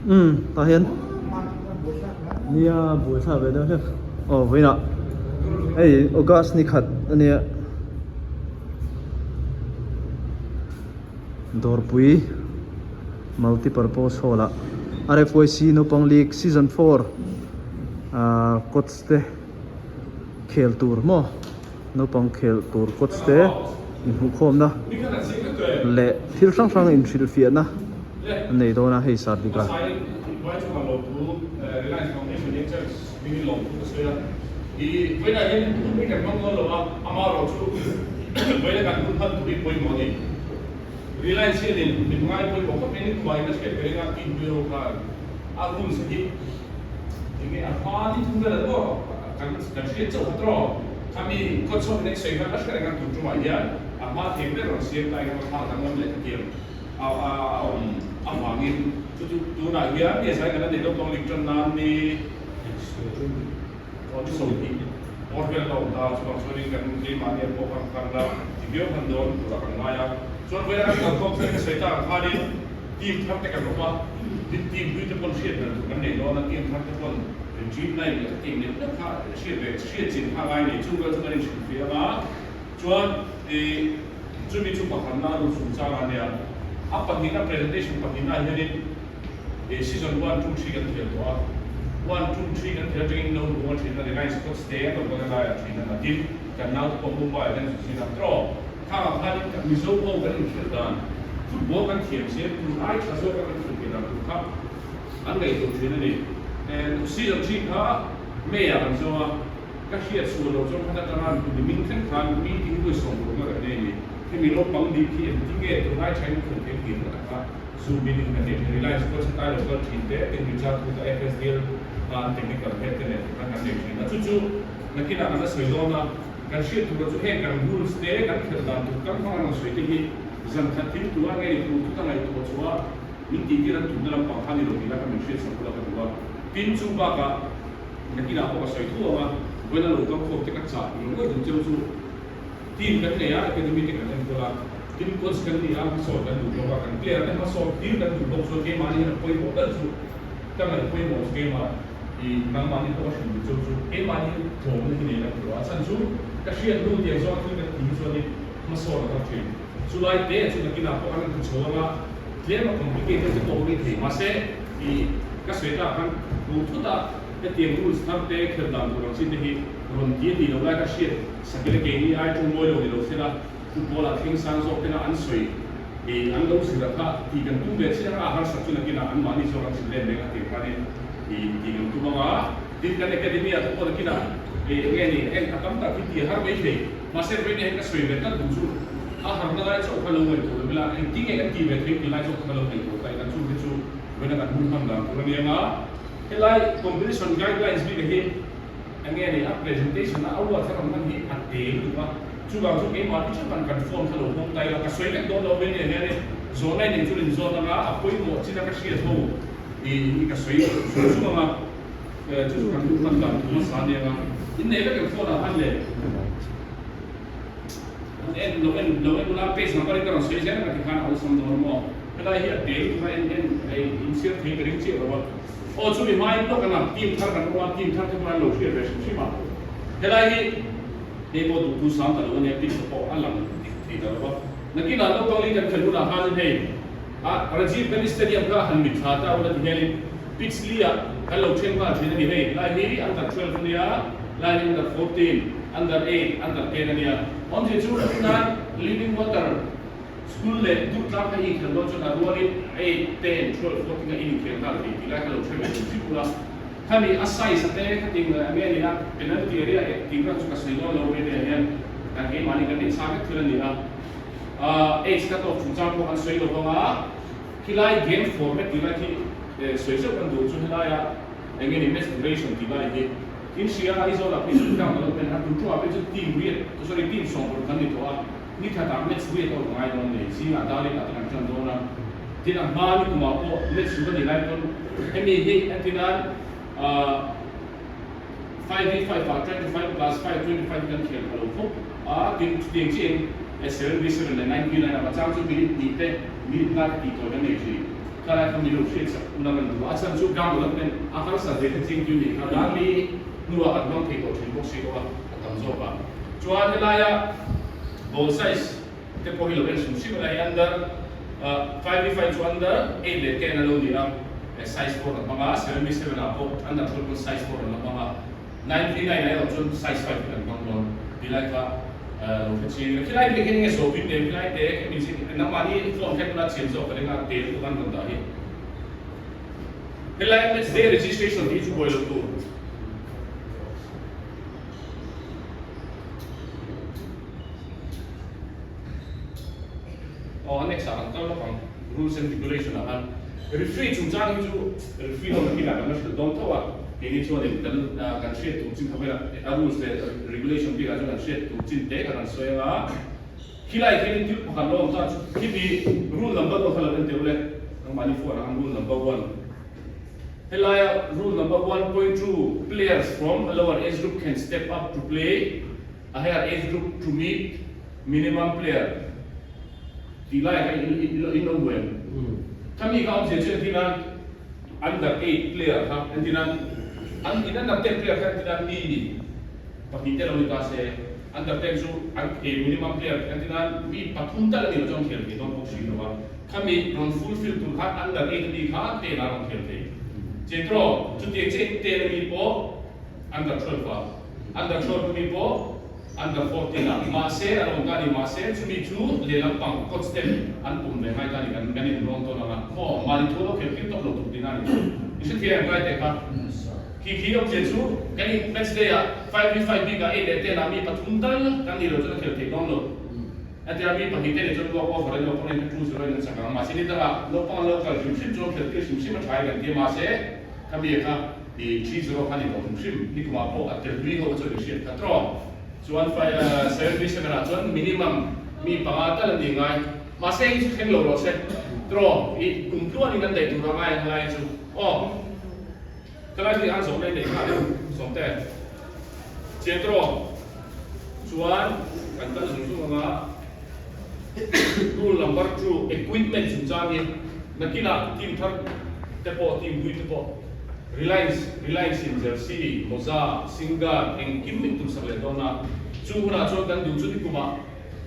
Umm tah hian nia buaithlak ve deuh hlek aw vawiinah hei August ni khat a nia Dawrpui Multi Purpose Hall ah RFYC Naupang League Season 4 ah coach te khel tur maw. Naupang khelh tur coach te inhmuhkhawmna leh thil hrang hrang inhrilhfiahna an nei dawn a, hei Sardika. Khami kawtchhuak neih sawi khan a hre reng a, tun tumah hian a hma thei ber rawn siam ta engemaw thlak danglam leh hetiang a awm avangin chu chu tunah hian nge zai kan la nei naupang lik tan nan ni aw ni 20 awr vel a awm ta, chuvang chuanin kan keimahni ah pawh khan khan la ti viau hman dawn turah kan ngai a, chuan vawiin a kan kalkhawm chuan ka sawi tak ang khanin team thar te kan awm a, tin team hlui te pawn hriat dan tur kan nei dawn a, team thar te pawn Dream line leh a team leh hlek kha hriat ve hriat chin kha ngai nei chu vel chu kan inhrilh ve ang a, chuan ih chumi chu pakhatna a lut chung chang a nia, a pahnihna presentation pahnihna ah hianin ih season one two three kan khel tawh a, one two three kan khel atangin no lung a thin a Reliance Coach te an rawn kal a laiah thin a na tin kan naute pawh Mumbai ah hian zu zin a tawh khang ah khanin kan Mizo ho kan inkhelh dan football kan thiam sia tun ai tha zawk a kan khelh theih dan tur kha An ngaihtuah thin a ni. Season 3 kha May ah kan zawng a, ka hriat sual loh chuan khat atanga nimin thleng khan meeting vawi 60 na kan nei a ni. Hemi naupang nih khi engtin nge tunlai thain khel thei tih na taka Zoom meeting kan nei thin. Reliance pawh chhetai lo kal thin te, tin Richard Huta FSDL kha an technical head te nen khan kan nei thin a. Chu chu nakinah kan la sawi dawn a, kan hriat tur chu heng kan rules te, kan khelh dan tur kal hmang an rawn sawi te hi zan khat thil tura nge ni tur thuta ngaihtuah chhuah Min tihtir an tumna lampang kha ni lo tih lai kha min hriatsak bula ka duh a. Tin, chu bakah nakinah pawh ka sawi thu ang a, vawiin a lo kal khawm te ka chah tih lo ngawih duh cheu chu team kan nei a, academy te kan enkawl a, tin coach kan ni a, hmasawn kan duh bawk a, kan player te hmasawn tir kan duh bawk chuan keimahni hian a pawimawh ber chu ka ngaih pawimawh chu keimah i nangmahni pawh ka hrilh duh cheu chu keimahni tlawmna hi nei la ka duh a, a chhan chu ka hriat hnu tiang zawng a thil kan tih hi chuanin hmasawn a kal thin. Chulai te chu nakinah pawh an rawn chho ang a, tlem a complicated te pawh a ri thei. Mahse, i ka sawi tak khan hmuh thut a, hetiang rules thar te, khelh dan tur ang chi te hi rawn ti a nih loh lai ka hriat sak ila keini ai ṭawng mawi lo ni lo sela, football ah thleng sang zawk tena an sawi i an lo zir a kha tih kan tum ve chiang a, a harsat chu nakinah anmahni zawk an zir let reng a tih khanin i tih kan tum ang a. Tin, kan academy ah te pawh nakinah i enge ni eng a tam tak hi tih a har maithei. Mahse, Rene hian ka sawi ve tlat duh chu a harna lai chauh kha lo ngaihtuah lo ila, engtin nge kan tih ve theih tih lai chauh kha lo ngaihtuah ta ila, chung te chu vawiina kan hun hman dan tur a ni ang a. Helai competition guidelines bik hi eng nge ni a presentation a a word kha rawn hman hi a te lutuk a, chuvang chu keimah ni theuh kan phone kha lo hawng ta ila, ka sawi vek dawn lo Rene hian zawhna in eng chu in zawt ang a, a pawimawh chin a ka hriat ho i ka sawi zung zung ang a. Chu chu kan hun hman dan tur hmasa a nia nga, innei vek ang phone ah khan le an en lo en lo en ula page number in ka rawn sawi zel ang ka ti khan a awlsam dawn a maw, helai hi a te lutuk a en en ei in chhiar thei ka ring chiah lo a, aw chumi hma in lawk an team thar kan awm a team thar te pawh an lo hriat ve hrim hrim a, helai hi hei pawh duhtu sang ta lo a nia picture pawh a lang dik thei ta lo a, nakinah naupang lei kan khelh hunah khanin hei a Rajiv Gandhi Stadium kha han mitthla ta ula ti hianin. Pitch li ah kan lo then nghal thin a ni hei, lai hi under 12 a nia, lai hi under 14, under 8, under 10 a nia. Awmzia chu tunai Living Water School leh Durtlang kha i inkhel dawn chuan a rualin 8, 10, 12, 14 a in inkhel nghal thei tih lai kha lo then ve thei zip ula. Khami a size a te khating eng nge nia penalty area eh tih vel chu ka sawi dawn lo mai nia hian kan keimahni kan neih chak vek thil a ni a. Age cut off chungchang pawh kan sawi lo vang a. Khilai game format tih lai khi sawi zeuh kan duh chu helaia eng nge ni match duration tih lai hi in hria a Aizawl ah phei chu ground a lo pen a tun ṭuah phei chu team riat sorry team 60 kan ni tawh a ni khatah match riat a awm ngai dawn nei zingah dar in ah te kan ṭan dawn a tin a hma ni kumah pawh match ruk a nih lai pawn hemi hi entirnan ah 5v5 ah 25 plus 5 25 kan khel pha lo khawp a, tin chutiang chiahin 7v7 leh 9v9 ah pachang chu minute hnih te minute nga te tih tawi kan nei thin. Khalai kha min lo hriatsak ula kan duh a, a chhan chu ground development a harsat ve kha ching tu nih kha Gandhi hnuah kan hmang thei tawh thin bawk si lo a, a tam zawk a. Chuan helaia ball size te pawh hi lo en hrim hrim ila hei under 5v5 chu under 8 leh 10 a lo ni a, size 4 an hmang a, 7v7 ah pawh under 12 pawn size 4 an la hmang a. 99 ah erawh chuan size 5 hi kan hmang dawn ti lai kha lo hre chiang ila. Khilai te khian enge sawi bik nen khilai te min zir nangmahni phone kha tuna chian zawk ka ring a te lutuk an rawn dah hi. Helai match day registration tih chu buai lo tur. Aw a next ah kan kal lawk ang rules and regulation ah khan referee chungchang hi chu referee ho nakin ah kan la hrilh dawn tho a keini chuanin kan kan hriat tur chin kha velah a rules leh regulation bikah chuan kan hriat tur chin te kha kan sawi anga khilai khianin thil pakhat lo awm ta chu khimi rule number pawh kha lo en teuh le nangmahni phone ah khan rule number one helaia rule number 1.2 players from a lower age group can step up to play a higher age group to meet Minimum player tih lai kha in lo hmu em? Khami kha awmzia chu entir nan under 8 player kha entir nan an in under 10 player kha entir nan mi pahnih te lo ni ta se under 10 chu an khel minimum player entir nan mi pathum tal a ni lo chuan khel thei dawn bawk si lo a khami rawn fulfill tur khan under 8 ami kha ten a rawn khel thei chetro chutiang chiah in ten ami pawh under 12 a under 12 ami pawh Under 14 ah mahse a lo ta ni mahse chumi chu lehlam pang coach ten an pum ve ngai ta ni kan kan in rawn tawn anga maw mahni thu lo khel kim tawp lo tur tihna a ni i hrethiam em kai teh kha khi khi awmzia chu kan in match day ah 5v5 bik ah 8 leh 10 ah mi pathum tal kan nih lo chuan a khel theih dawn lo a tia mi pahnih te nih chuan walk over in opponent kha 2-0 in an chak ang mahse ni dangah naupang an lo kal hrim hrim chu an khel tir hrim hrim a tha in kan tia mahse khami kha I 3-0 kha ni tawh hrim hrim, nikumah pawh a tel hlui ho chuan i hriat kha tawk. Chuan 7v7 ah chuan minimum mi panga tal an ni ngai. Mahse hei chu thleng lo rawh se tawk, i kum tluanin an daih tur a ngai ang lai chu aw. Ka lai hi an zawh mai nei kha deuh sawmte che tawk. Chuan kan kal zung zung anga rule number 2 equipment chungchang hi nakinah team thar te pawh team hlui te pawh Reliance Reliance in jersey, mawza, singar engkim min tumsak leh dawn a, chung hunah chuan kan duh chu nikumah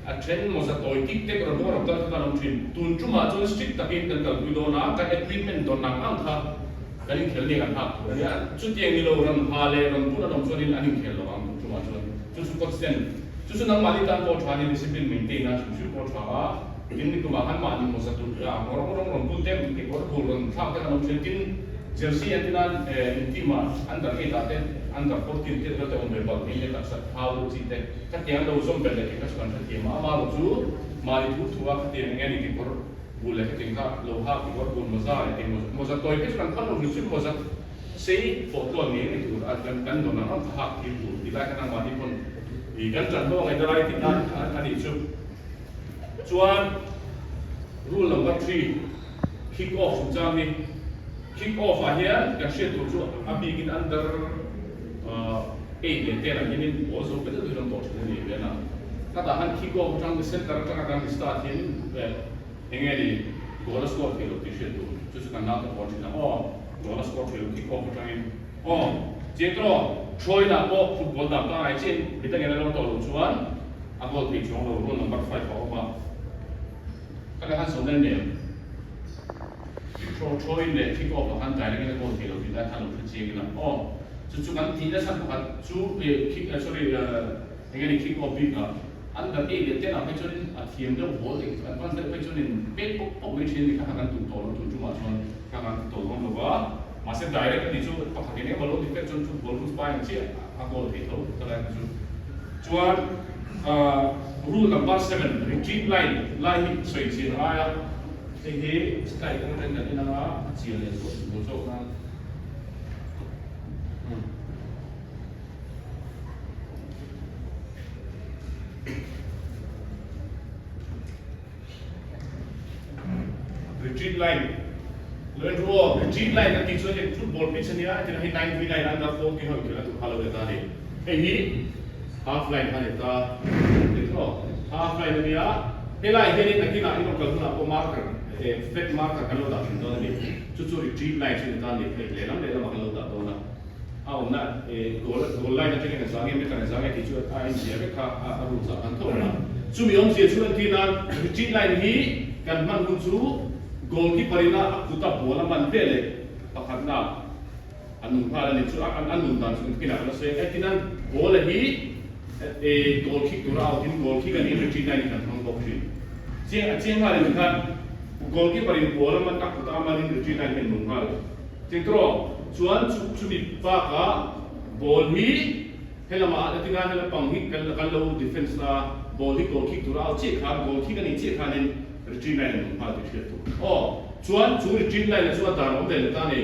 a then mawza tawi tik tek rawn hawng rawn kal kha kan awm thin. Tun tumah chuan strict takin kan kalpui dawn a, kan equipment dawn ang ang kha kan inkhel nia kan hak tur a nia. Chutiang ni lo rawn ha leh rawn bun an awm chuanin an inkhel lo ang tun tumah chuan. Chu chu coach ten chu chu nangmahni tan pawh tha ni discipline maintain a hrim hrim pawh tha a, tin nikumah khan mahni mawza tur ang rawng rawng rawn bun te kekawr bul rawn thlak te kan awm thin. Tin, Jersey an tina in team ah under 8 ah te under 14 te vel te awm ve palh phei te taksa thau deuh chi te khatiang lo zawm belh leh kekha chu kan hrethiam a ama erawh chu mahni thu thu a khatiang eng nge ni kekawr bul leh khatiang kha lo hak kekawr bul mawza leh keng mawza tawi phei chu kan phal lo hrim hrim mawza sei pawh tluan ngei ngei tur a kan kan dawn ang ang kha hak thil tur ti lai kha nangmahni pawn i kan ṭan ho angai ta lai tih na a nih chu chuan rule number 3. Kick off chungchang hi Kick off ah hian kan hriat tur chu a bikin under 8 leh 10 ah hianin ball zo ber deuh an tawh thin a ni ven a. Khatah khan kick off atang center atanga kan start hian eng nge ni goal a score thei lo tih hriat tur chu chu kan naute pawl thin a aw goal a score thei lo kick off atangin aw chiang tawh Troy-na pawh football dan pangngai chiahin midangin a lo tawh loh chuan a goal thei chuang lo rule number 5 a awm a. Ka la han zawh nen nen throw throw in leh kick off ah khan direct in a goal thei lo tih lai khan lo hre chiang ila aw chu chu kan tih nasa pakhat chu kick sorry eng nge ni kick off bik ah under 8 leh 10 ah phei chuan in a thiam deuh ball eng advance deuh phei chuan in pek pawp pawp mai thin a ni kha kha kan duh tawh lo tun tumah chuan kha kan ti tawh dawn lo va mahse direct a nih chu pakhat in engemaw lo defect chuan football rules pa ang chiah a goal thei tho ka lai kha chu chuan Rule number 7, retreat line lai hi sawi chian a ngai a, hei hi sky kawng atangin kan en anga a chian leh zual zual zawk nan. Retreat line lo en ru aw, retreat line kan tih chuan hei football pitch a nia, hetiang hi 9v9 under 14 ho inkhelhna tur kha lo ni ta a ni. Hei hi half line kha a ni ta, ti tawh half line a nia, helaiah hianin nakinah in rawn kal hunah pawh marker. flat marker kan lo dah thin dawn a ni. Chu chu retreat line chu ni ta a ni. Hei lehlam lehlamah kan lo dah dawn a. A awmna goal goal line atangin a zang nge meter a zang nge tih chu a enzia vek kha a rules ah kan tho reng a. Chumi awmzia chu entir nan retreat line hi kan hman hun chu goalkeeper ina a kuta ball a man ve leh pakhatna a nun nghal a ni chu a nun dan chu engtin ah kan la sawi ang. Entir nan ball a hi goal kick tura out in goal kick a niin retreat line hi kan hmang bawk thin. Chiang a chiang nghal in khan goalkeeper in ball a man a kuta a man in retreat line hi a nun nghal. Tintro chuan chu chumi bakah ball hi helamah a tinga hela pang hi kan kan lo defence na ball hi goal kick tura au chiah khan goal kick a nih chiah khanin retreat line a nung nghal tih hriat tur aw chuan chu retreat line a chu a dan awm ve leh ta a ni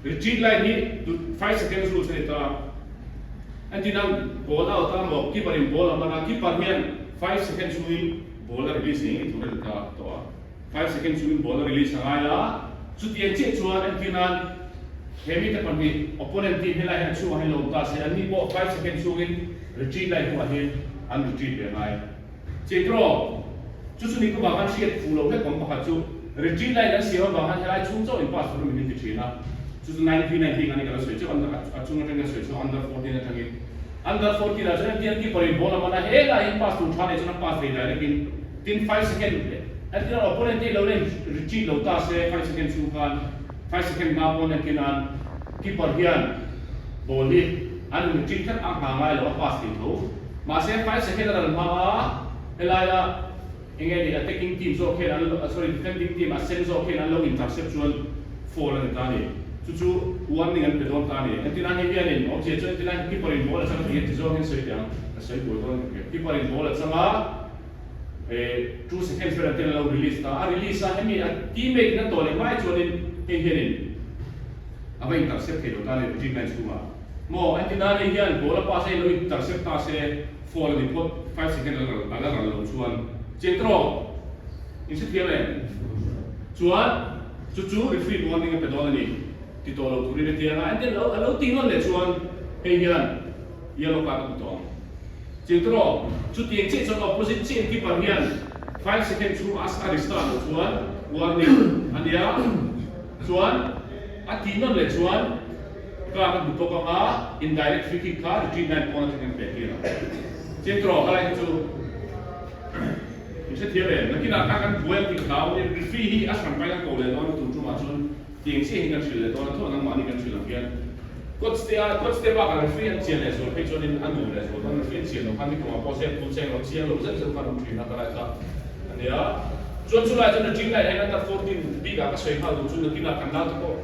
retreat line hi 5 seconds rules a ni ta entin ang ball out a maw keeper in ball a man a keeper hian 5 second chhungin ball a release ngei ngei tur a ni ta tawh a. 5 second chungin ball a release a ngai a, chutiang chiah chuan entir nan he mite pahnih opponent team helai hian a chhungah hian lo awm ta se, anni pawh 5 second chungin retreat lai hnuah hian an retreat ve ngai. Chetraw, chu chu ni kumah khan hriat fuh loh hlek awm pakhat chu retreat line an siam avang khan helai chhung chauh in pass turin min ti thin a, chu chu 1990 khan i ka la sawi chauh under a chung atangin a sawi chauh under 14 atangin under 14 ah chuan entir keeper in ball a man a, helai hian pass tur tha nei chuan a pass thei direct in. Tin, 5 second entir a opponent te lo len retreat lo ta se 5 second chhung khan 5 second hma pawn entir nan keeper hian ball hi an retreat tlat a hna ngai lo a pass thei tho. Mahse 5 second a ral hma a helaia enge ni attacking team zawk hian an sorry defending team a sen zawk hian an lo intercept chuan foul a ni ta a ni. Chu chu warning an pe dawn ta a ni. Entir nan hei hianin awmzia chu entir nan keeper in ball a chang a ti hian ti zawk hian sawi teh ang ka sawi buai dawn ka hria. Keeper in ball a chang a. 2 seconds vel an ten a lo release ta a, release a hemi a teammate in a tawh leh hmai chuanin hei hianin a va intercept thei lo ta a ni retreat line chhungah maw an ti nan hei hian ball a pass a lo intercept ta se foul a ni phawt 5 second a la ral lo chuan chiang tawh in hre thiam em chuan chu chu referee warning a pe dawn a ni ti tawh lo turin a ti ang a entir lo a lo ti nawn leh chuan hei hian yellow card a hmu tawh ang. Chiltro, chutiang chiah chuan opposite chiah keeper hian 5 second chhung a a restart loh chuan warning a nia, chuan a tih nawn leh chuan card a hmu tawk ang a, indirect free kick kha retreat line pawn atangin an peh tir ang. Chiltro, helai hi chu in hrethiam em? Nakinah kha kan buai ang tih ka hlau, referee hi a hran pain a ko leh dawn tur tumah chuan Tiang chiah hi kan hrilh leh dawn a, thawh nangmahni kan hrilh ang hian coach te a coach te bakah referee an chian leh zual phei chuanin a nuam leh zual dawn, referee an chian loh khan nikumah pawh zep phul cheng lo chiang lo zeuh zeuh khan awm thin a ka lai kha a nia. Chuan chulai chuan retreat line hian under 14 bikah ka sawi nghal duh chu nakinah kan naute pawh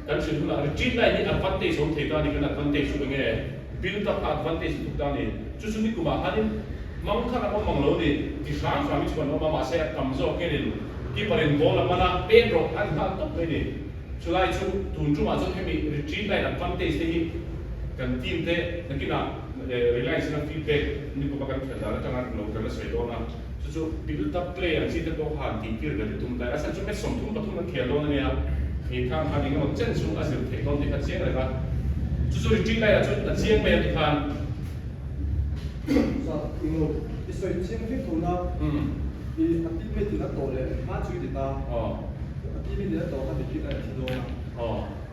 kan hrilh hunah retreat line hi advantage awm thei ta a ni, kan advantage chu enge build up kha advantage lutuk ta a ni, chu chu nikumah khanin hmang khan a awm ang lo ni ti hram hram hi chu kan awm a mahse a tam zawk hianin Keeper in ball a man a, pen rawh a ni nghal tawp mai ni. Chulai chu tun tumah chuan hemi retreat line advantage te hi kan team te nakinah Reliance ina feedback ni pawpa kan khelh dan atanga lo kan la sawi dawn a, chu chu build up play ang chi te pawh khan tih tir ve te tum ta a chhan chu match 33 an khel dawn a nia, hei khang khan engemaw chen chu a zir theih dawn tih kha chiang reng a, chu chu retreat line ah chuan a chiang mai a ti khan. Sa englo i sawi chiang viau tho na. I a teammate in a tawh leh hma chu i ti ta. A teammate in a tawh kha dik in a thi dawn a.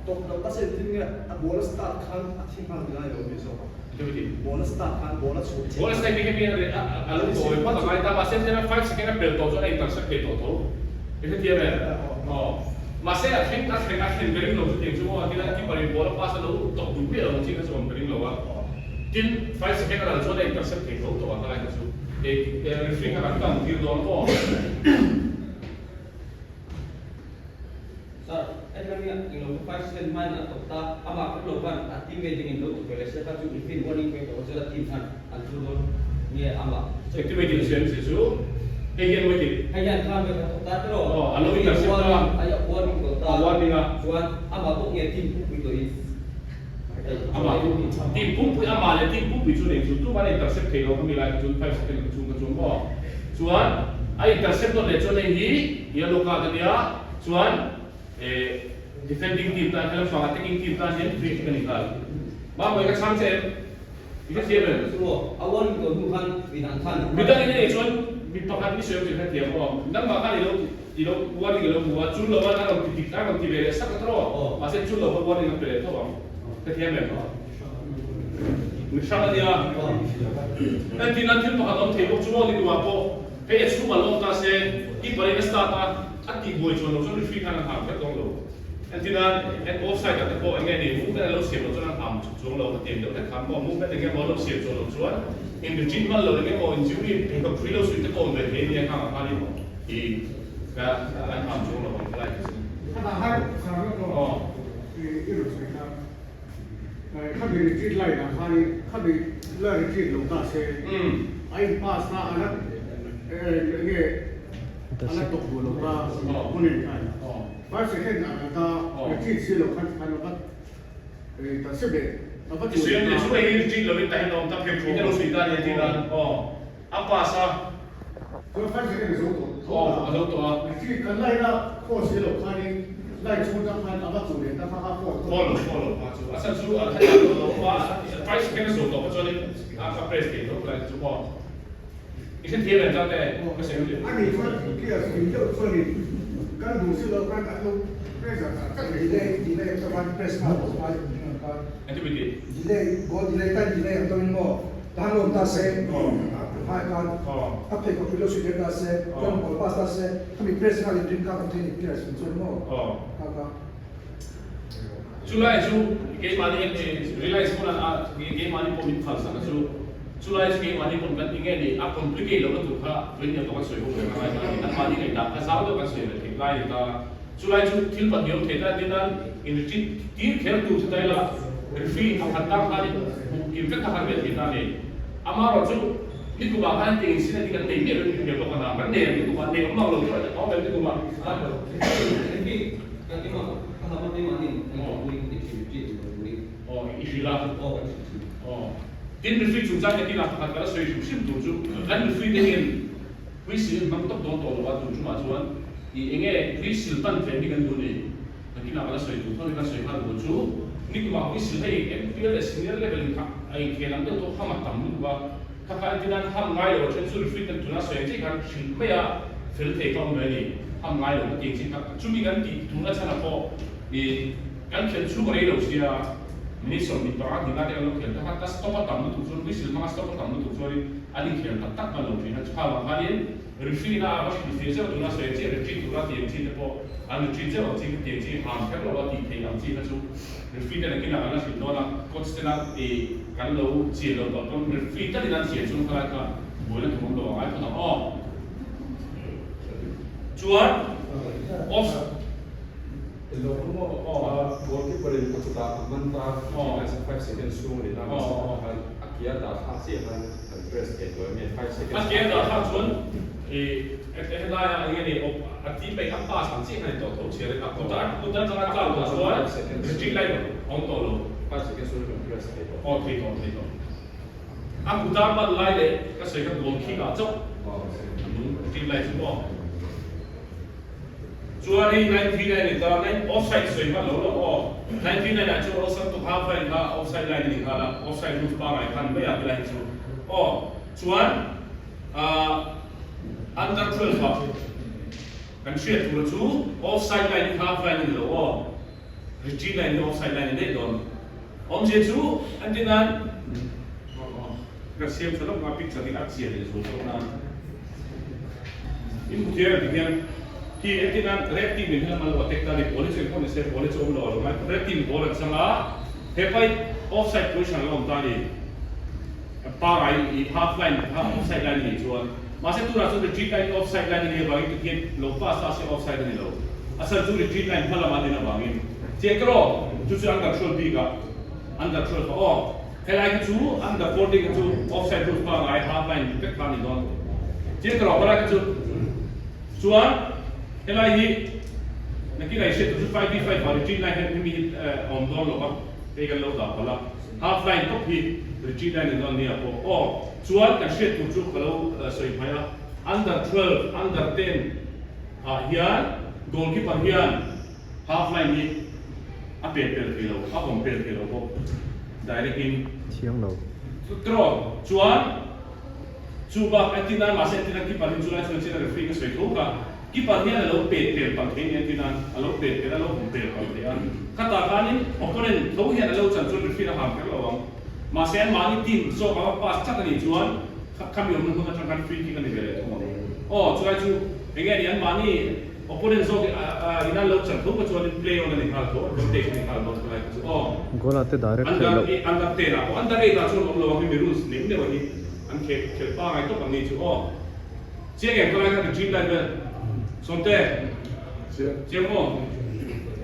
Tawp loh ta se engtin nge a ball a start khan a thi nghal ti lai lo mi zawk a. Ball a start khan ball a chhuah chiah. Ball a start hi hemi a lo tawh ve phawt a ngai ta mahse hetiang a 5 second a pel tawh chuan a intercept thei tawh tho. I hrethiam em? Mahse a thleng a thleng a thlen ka ring lo chutiang chu maw tin a keeper in ball a pass a lo tawp duh miah lo ang chi kha chu awm ka ring lo a. Tin 5 second a ral chuan a intercept thei tho tawh a khalai kha chu. Referee kha kan kang tir dawn maw? Sir, hetiang hi englo kha 5 second hmain a tawp ta, amah kher lo khan a teammate dingin lo tawp ve leh se kha chu referee warning pek lo chu a team khan an thur dawn nge amah. Teammate in siam che chu hei hian mawi tih? Hei hian khan ve kha tawp ta tiraw? Aw, a lo intercept ta. A warning tawh ta. A warning a. Chuan amah bawk nge team pumpui tawhin. Amah chu team pumpui amah leh team pumpui chu nei chu tumah a intercept thei lo khami lai kha chuan 5 second kha chung kha chuan maw chuan a intercept nawn leh chuan hei hi yellow card ania chuan eh defending team tan helam fang attacking team tan hian free kick a ni nghal Mamawii ka chhang che em i hrethiam em? A warning tawh hnu khan midang khan midang in a nei chuan. Mi pakhat i sawi awm hrethiam aw. Nangmah khan i lo i lo warning i lo hmu a, chul lo a rawn ti dik a rawn ti ve leh sak a tawh. Mahse chul lo kha warning a pe leh tho ang. Hrethiam em? Mi hrang a nia. Entirna thil pakhat awm thei bawk chu maw ni tumah pawh hei a chhung a lo awm ta se keeper in a start a, a tihbuai chuan lo chuan referee khan a nghak vek dawn lo. Entirna en offside ah te pawh enge ni movement a lo siam loh chuan a ngham chuk chuang lo ka tiang deuh hlek khan maw movement enge maw a lo siam chuan loh chuan in retreat hman lo enge maw injury pheikhawk hrui lo suih te pawh awm ve thei ania khang ah khanin i ka an ngham chuang lo ang khalai chu. Khatah har sar lawk aw i rawn sawi kha khami retreat line ah khanin khami la retreat lo ta se a in pass na a la enge a la tawk duh lo ta hunin khan. Five second ah kan ta retreat si lo khan khan ava ta se be ava tu Siam te chu hei retreat lovin ta hian a awm ta phek pui te lo sui ta nia tih nan aw a pass a. Chuan five second a zo tawh tho ta. A zo tawh a. Retreat kan line a khaw si lo khanin line chhung tang khan ava chu leh ta kha kha phone tawh. Phone lo phone lo kha chu a chhan chu a tha tawh lo a five second a zo tawh kha chuanin a ka press thei tho lai chu aw. I hrethiam em Zate? Ka sawi lut. Ani chuan clear in deuh chuanin kan duh si loh khan an lo pressure char char mai. Delay delay ang chuan press nghal tawh ngai ang heng ang khan. Activity. Delay goal delay time delay ang chuan maw tahan lawm ta se hai khan a pheikhawk hrui lo suih leh ta se chuan ball pass ta se khami press nghal in rin kha kan thei ni clear in chuan maw kha kha. Chulai chu keimahni realize hmun a keimahni pawh min phalsak a chu. Chulai chu keimahni pawn kan ti nge ni, a complicate lohna tur kha tuin nia pawh kan sawi ho ve ngai ta a ni. An mahni ngaihdan kha zau deuh kan sawi ve theih lai a ni ta. Chulai chu thil pahnih awm thei ta nia nan in retreat tir kher tur chu ta ila referee pakhat tan khanin hmuh kim vek kha har ve thei ta a ni. Amaherawh chu nikumah khan hetiang incident hi kan nei miah lo in hriat bawk a na. Kan nei ang nikumah nei awm mang lo chu a awm em nikumah. Aw i hrilh a. Aw. Tin referee chungchang ka tinah pakhat ka la sawi hrim hrim tur chu kan referee te hian whistle in hmang tawp dawn tawh lo a tun tumah chuan i enge whistle hman tlem hi kan duh ni nakinah ka la sawi tur tho ka sawi nghal tur chu nikumah whistle hei MPL leh senior level in kha a inkhel ang deuh tawh ham a tam lutuk a kha kha entirnan ham ngai lo a then chu referee ten tuna sawi ang chiah khan hrilh mai a fel thei kha awm ve a ni ham ngai lo ka ti ang chiah kha chumi kan tih tuna chhanah pawh i Kan khelh chhung rei lo sia, minute 25 ding ate kan lo khel ta kha, ka stop a tam lutuk chuan whistle hmanga stop a tam lutuk chuanin an inkhel tak tak hman lo thin a, chukha vang khanin referee na a va hrilh fir zeuh tuna sawi ang chi retreat tura ti ang chi te pawh an retreat zeuh ang chi kha tiang chi ham kher lo a tih theih ang chi kha chu referee te nakinah kan la hrilh dawn a, coach tena ih kan lo chian lo tawh pawn referee talin an chian chuan khalai kha buaina tur awm lo a ngai phawt ang aw. Chuan off. Ilo maw? Goalkeeper in a kutah a man ta, 5 second chhung a ni ta, mahse khatah khan a ke a dah thlak chiah khan kan press thei tawh em nge 5 seconds. A ke a dah thlak chuan helai ah enge ni a team mate a pass ang chiah khan a ni tawh tho chhiar in a kutah a kut atanga a tlak tawh chuan retreat line a awm tawh lo. 5 seconds chhung in kan press thei tawh. Aw thei tawh thei tawh. A kuta man lai leh ka sawi kha goal kick ah chauh a nung retreat line chu maw. Chuan hei 939 ni ta, nine offside sawi hman lo lo aw. 939 ah chuan awlsam tuk half line kha offside line a ni nghal a, offside rules pangngai kha ni mai a tilai hi chu aw. Chuan ah under 12 ah kan hriat tur chu offside line hi half line a ni lo aw, retreat line hi offside line a ni daih dawn. Awmzia chu an ti nan ka siam tha lawk a picture hi a chian leh zual zawk nan in hmu thiam ti hian khi an ti nan red team in hian an lo attack ta ni ball hi chu engpawh ni se ball hi chu awm lo a lo ngai red team ball an chang a hepai offside position a lo awm ta ni pangai i half line kha offside line a nih chuan mahse tunah chuan retreat line hi offside line a nih avangin tikhian lo pass ta se offside a ni lo a chhan chu retreat line hma lamah a din avangin Chiang ka rawh, chu chu under 12 bik ah under 12 ah aw. Helai kha chu under 14 kha chu offside rules pangai half line vek kha a ni dawn. Chiang ka rawh helai kha chu. Chuan helai hi nakin ah i hriat tur chu 5v5 ah retreat line hian hemi hi a awm dawn lo va, hei kan lo dah palh a. Half line tawp hi retreat line a ni dawn nia pawh aw. Chuan kan hriat tur chu ka lo sawi hmaih a, under 12, under 10 ah hian goalkeeper hian Half line hi a pet pel thei lo, a awm pel thei lo bawk direct in. Thiang lo. Trawh chuan Chu bak entir nan mahse entir nan keeper hi chu lai chuan chin a referee ka sawi tho kha keeper hian a lo pet pel palh thei ni entir nan a lo pet pel a lo hum pel palh thei a khatah khanin opponent tho hian a lo chan chuan referee a ham kher lo ang mahse an mahni team zawk a va pass chat a nih chuan khami awmna hmun atang khan free kick a ni ve leh thung ang aw chulai chu enge ni an mahni opponent zawk in an lo chan tho kha chuanin play on a ni nghal tho advantage a ni nghal dawn chulai kha chu aw Goal ah te direct theih loh. Under 10 ah pawh under 8 ah chuan awm lo ang hemi rules nem deuh a hi. An khel khel pangai tawp an ni chu aw. Chiang em khawlai kha retreat lai vel. Sawmte. Chiang maw?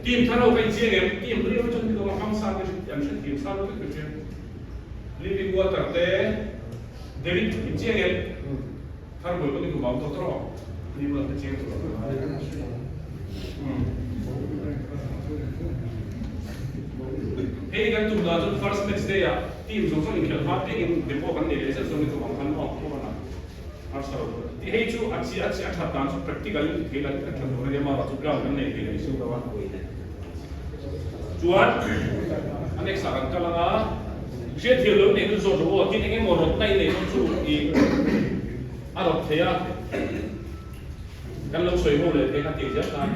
Team thar ho kha in chiang em? Team hlui ho chuan heti hmang sa te an hre thiam sa lo vek ka hria. Living water te David in chiang em? Thar buai pawh ni kum ang tawh tawh rawh. Ni pawh an chiang tawh lo. Hei kan tum dan chuan first match day ah team zawng zawng inkhelh hma piakin depot kan nei leh zet zawng ni tum ang khan aw khawp a na harsa lo tur ti hei chu a chi a chi a that dan chu practical in ti thei la a that tur ania mah chu ground kan nei thei lo isu lo a chuan a next ah kan kal anga hriat thiam lo nei chu zawt rawh aw tin eng emaw rawtna in nei dawn chu i a rawt thei a. Kan lo sawi ho leh thei kha tih zel khan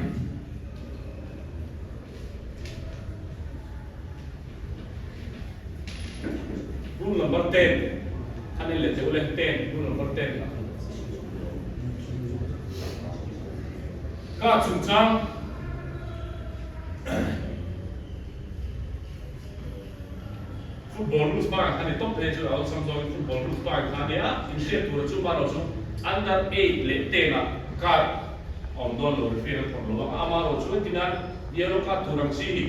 Rule number 10 khan en leh teh ule 10 rule number 10 Ka chungchang Football rules bakah khan i tawp thei chu a awlsam zawngin football rules bakah khan nia inhriat tur a chu marawh chu under 8 leh 10 ah card a awm dawn lo referee an phawrh lo a amarawh chu entin a yellow card tur ang chi hi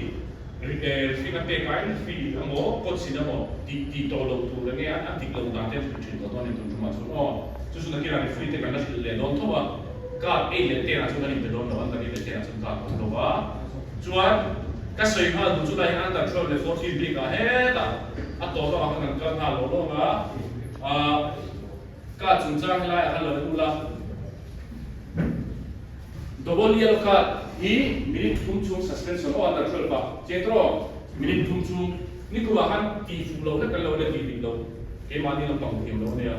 referee a pek aiin referee emaw coach in emaw tih tih tawh loh tur enge a dik loh dan te an hrilh thin tawh dawn a ni tun tumah chuan aw chu chu nakinah referee te kan la hrilh leh dawn tho a card 8 leh 10 ah chuan kan inpe dawn lo under 8 leh 10 ah chuan card a awm lo a chuan Ka sawi nghal duh chu lai hian under 12 leh 14 bik ah hetah a tawh lawng ah khan kan kal nghal lo lawng a, ah ka chungchang helai ah khan lo en ula. Double yellow card hi minute thum chhung suspension aw under 12 ah chiang tawh aw minute thum chhung nikum ah khan tih fuh lo hlek kan lo la tih dik lo keimahni lampang thiam lo ania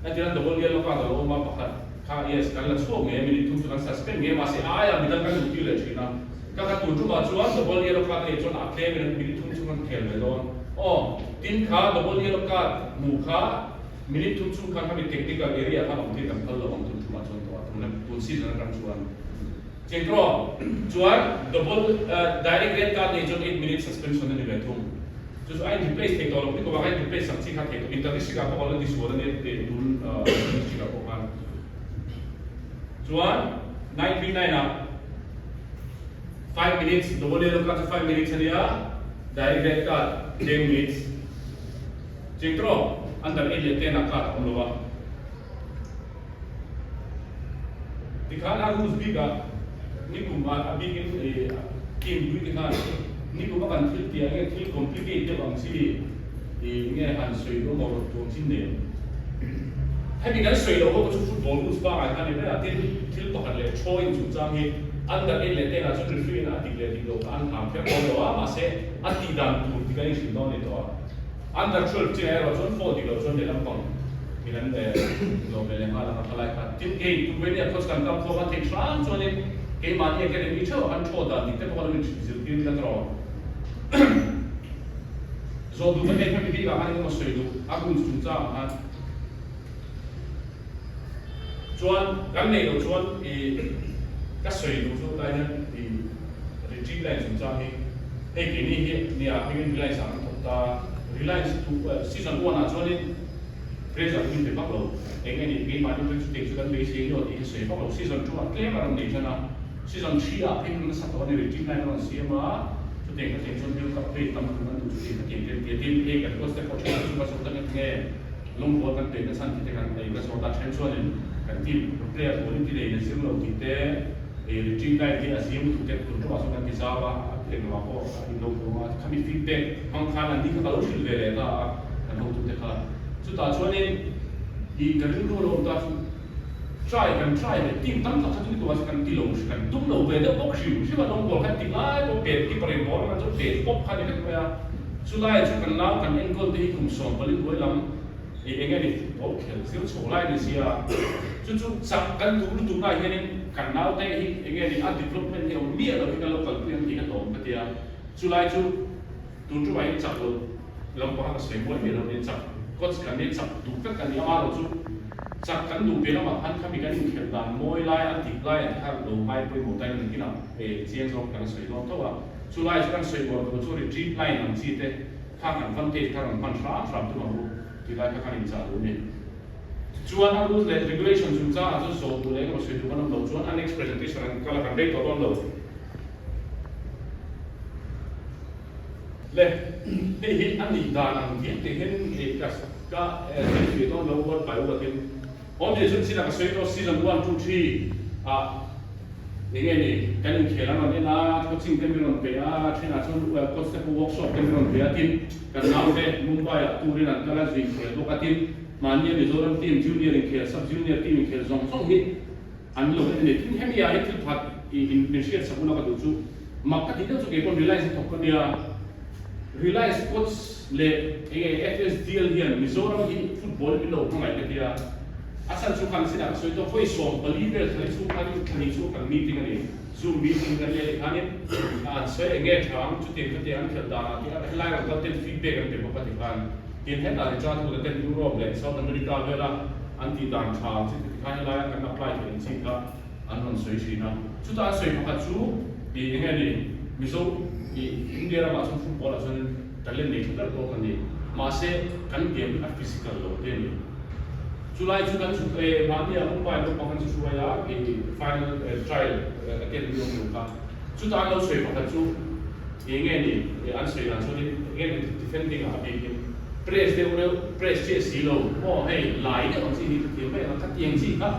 entirna double yellow card a lo awm a pakhat kha yes kan la chhuak ngei a minute thum chu kan suspend ngei a mahse aia midang kan luh tir leh thin a. Ka ka tur tumah chuan double yellow card a nih chuan a tlem in minute thum chhung an khel ve dawn. Aw, tin kha double yellow card hmuh kha minute thum chhung khan khami technical area khan awm tir kan phal lo ang tun tumah chuan tawh a tun tun season atang chuan. Chengtro, chuan double direct red card nei chuan 8 minute suspension a ni ve thung. Chu chu a in replace thei tawh lo, ni kum ah khan in replace sak chi kha thei tawh inter district ah pawh a la ti sual a nia tun district ah pawh khan. Chuan 939 ah 5 minutes double yellow card chu 5 minutes ania direct red card 10 minutes cheng tawh under 8 leh 10 ah card a awm lo a tikhan a rules bik ah nikum ah a bik in team hlui te khan nikum a kan thil tih ah nge thil complicate deuh ang chi nge han sawi duh maw rawt tur chin nei Hemi kan sawi loh ho chu football rules pangai kha a ni mai a, tin thil pakhat leh throwing chungchang hi under 8 leh 10 ah chuan referee in a dik leh dik loh kha an hang kher dawn lo a, mahse a tih dan tur dik an inhrilh dawn a ni tawh a. Under 12 chinah erawh chuan foul dik loh chuan lehlam pang min an lo ve leh nghal ang a khalai kha. Tin hei Tuvenia coach kan kam khawm a theih hram chuanin keimahni academy theuh ah khan throw dan dik te pawh kha lo inhrilh zirtir ila tawh. Zawh duh ka nei hemi bikah khan engemaw sawi duh a rules chungchangah khan chuan kan neih loh chuan ih ka sawi duh chu tlai hian ih retreat line chungchang hi hei keini hi nia hmingin Reliance ah kan thawk ta Reliance tu season 1 ah chuanin pressure min pe vak lo eng nge ni keimahni chu chutiang chu kan beisei ni aw tih hi sawi vak lo season 2 ah tlem a rawn nei tan a season 3 ah phei nasa tawh a ni retreat line a rawn siam a. Chutiang khatiang chuan thil kap phei tam tur an duh chutiang khatiang te an ti a, tin hei kan coach te pawh thenah chu ka zawt a nge lawngbawl kan pek na chhan khi te kan ei ka zawt a, then chuanin kan team player quality nei na zir lo tih te ei retreat line hi a zim lutuk te tun ṭawhah chuan kan ti zau a, a eng lamah pawh a in lo hlawm a, khami feedback hmang khan an ni kha ka lo hrilh ve leh ta a kan hotute kha chutah chuanin i ka rilru a lo awm ta chu. Try kan try leh team tam tak kha chu ni tumah chu kan ti lo kan tum lo ve deuh bawk hrim hrim a lawng ball khan ti ngai pawh pet keeper in ball a chu pet pawp kha ni vek mai a chulai chu kan nau kan enkawl te hi kum 14 hnuai lam. I eng nge ni football khel zir chho lai ni sia, chu chu chak kan duh lutuk naah hianin kan naute hi eng nge ni a development hi a awm miah lo hi kan lo kalpui ang tih ka hlawm ka tia, chulai chu tun tumah hian chak lo lampang a ka sawi mual miah lo nia, chak coach kan nia chak duh vek kan ni ama erawh chu chak kan duh piah lamah khan khami kan inkhelh dan mawi lai a dik lai a ti kha lo ngai pawimawh ta in nakinah chiang zawk kan sawi dawn tho a, chulai chu kan sawi uar tur chu retreat line ang chi te. Khang advantage kha rawn hman hram hram tum ang u tih lai kha kan inchah duh a ni. Tichuan a rules leh regulation chungchangah chuan zawh duh leh engemaw sawi duh kan awm lo chuan a next presentation an kal a kan rei tawh dawn lo. Le, hei hi a nih dan ang diak tih hian ka ka sawi thei dawn lo word by word in. Awmzia chu chinah ka sawi tawh season one two three ah eng nge ni kan inkhel an rawn en a, coaching te min rawn pe a, thenah chuan coach te pawh workshop te min rawn pe a tin kan naute Mumbai ah tour in an kal a zui inkhel bawk a tin mahnia Mizoram team junior inkhel sub junior team inkhel zawng zawng hi an lo en a ni. Tin hemi ah hi thil phat i min hriat sak ula ka duh chu mak ka tih deuh chu keipawn Reliance a thawk ka nia. Reliance Coach leh enge FSDL hian Mizoram hi football min lo hmangaih ka tia, a chhan chu khan sinah ka sawi tawh vawi 14 vel thlani chhung khanin thlani chhung kan meeting a ni, zoom meeting kan nei a ni khanin an sawi enge tha ang chutiang khatiang an khelh danah tih a helai rawn kal ten feedback an pe bawk a ti khan tin hetah Richard Hood-a ten Europe leh South America vela an tih dan tha ang chi ti khan helaia kan apply theih ang chi kha an rawn sawi thin a. Chutah an sawi pakhat chu ih enge ni Mizo ih India ramah chuan football ah chuan talent nei tha ber pawh kan ni. Mahse kan game hi a physical lo te a ni. Chulai chu kan chhuk e mahni ah Mumbai naupang kan chu hruai a ih final trial a ken ni awm lo kha. Chutah an lo sawi pakhat chu ih enge ni an sawi dan chuan in enge ni defending ah a bikin press deuh reuh press chiah si lo maw hei lai deuh ang chi hi ka thiam mai ang a khatiang chi kha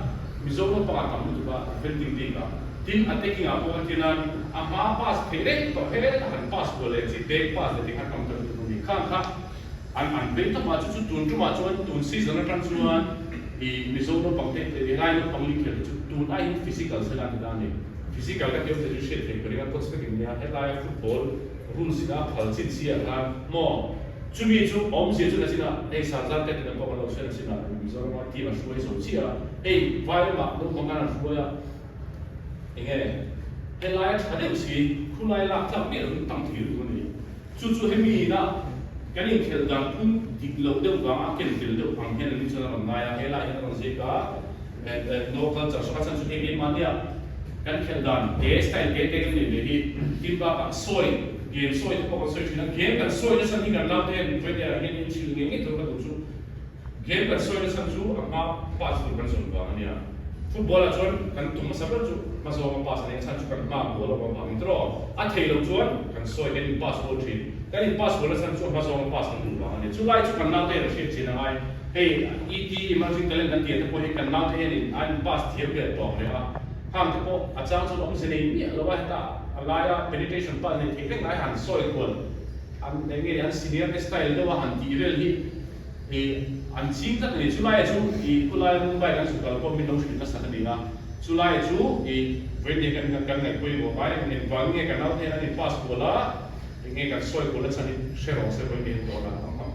Mizo naupang a tam lutuk a, defending bik a, tin attacking ah pawh entir nan a hma pass theih reng tawh he a han pass kual leh chi back pass leh tikhan tam ta lutuk a ni. Khang kha an an vei tawp a, chu chu tun tumah chuan tun season atang chuan i Mizo naupang te helai naupang inkhel te chu tun aiin physical sela an ti ta a ni. Physical ka tih awm che chu hriat theih ka ring a, coach takin nia helaia football rules in a phal chin si ah khan maw Chumi chu awmzia chu nachinah hei Sarzar te tina pawh kan lo hria nachinah Mizorama team a hruai zo chiah a, hei Vairamah naupang khan an hruai a, enge helai a tha deuh si, khulai lak tlak miah lohin tam thei lutuk a ni. Chu chu hemi ina kan inkhelh dan phung dik loh deuh vanga a ken tel deuh ang hian ani chuan a rawn ngai a, helai hian a rawn ziak a, no culture sawka chhan chu hei keimahnia kan khelh dan te style te te kan nei ve hi tin bakah sawi game sawi te pawh kan sawi thin a, game kan sawi nasa hi kan naute hian vawiin ah hian in chhilh ngei ngei tur ka duh chu game kan sawi nasa chu a hma pass tur kan zawn vang a nia, football ah chuan kan tum hmasa ber chu hma zawnga pass a nia chhan chu kan hma goal a awm avangin tiraw a theih loh chuan kan sawi kan in pass goal thin, kan in pass goal nasa chu a hma zawnga pass kan duh vang a ni, chulai chu kan naute hian a hriat chin a ngai. Hei ET Emerging Talent kan tih te pawh hi kan naute hian in an pass thiam ve tawk reng a, khang te pawh a chang chuan awmze nei miah lo a, heta a laia penetration pass nei theih reng lai han sawi kual an eng nge an senior te style deuh a han tih vel hi ih an ching tlat a ni. Chulaia chu ih khulai Mumbai kan zuk kal pawh min lo hrilh nasa a ni a, chulaia chu ih vawiin kan kan ngaihpawimawh ngai engvang nge kan naute hian an in pass kual a, Eng nge kan sawi kual a chhan hi hre rawh se vawi nen dawn a,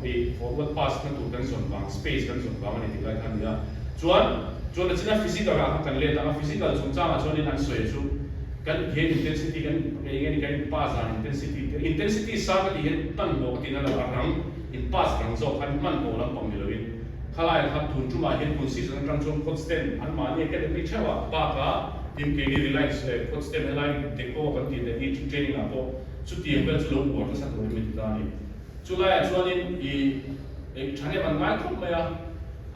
i forward pass na tur kan zawn vang, space kan zawn vang a ni tih lai kha a ni a. Chuan, chuan a china physical ah khan kan let ang a, physical chungchangah chuanin an sawi chu kan game intensity kan eng nge ni kan in pass dan intensity te, intensity sang ka tih hian hmanhmawh ka tihna lo, a rang in pass rang zawk khan hmanhmawh lampang ni loin khalai kha tun tumah hian tun season atang chuan coach ten anmahni academy theuhah bakah tin keini Reliance coach ten helai deco kan tih leh i training ah pawh Chutiang vel chu lo uar nasa turin min ti ta a ni. Chulaiah chuanin i eng tha nem an ngai khawp mai a,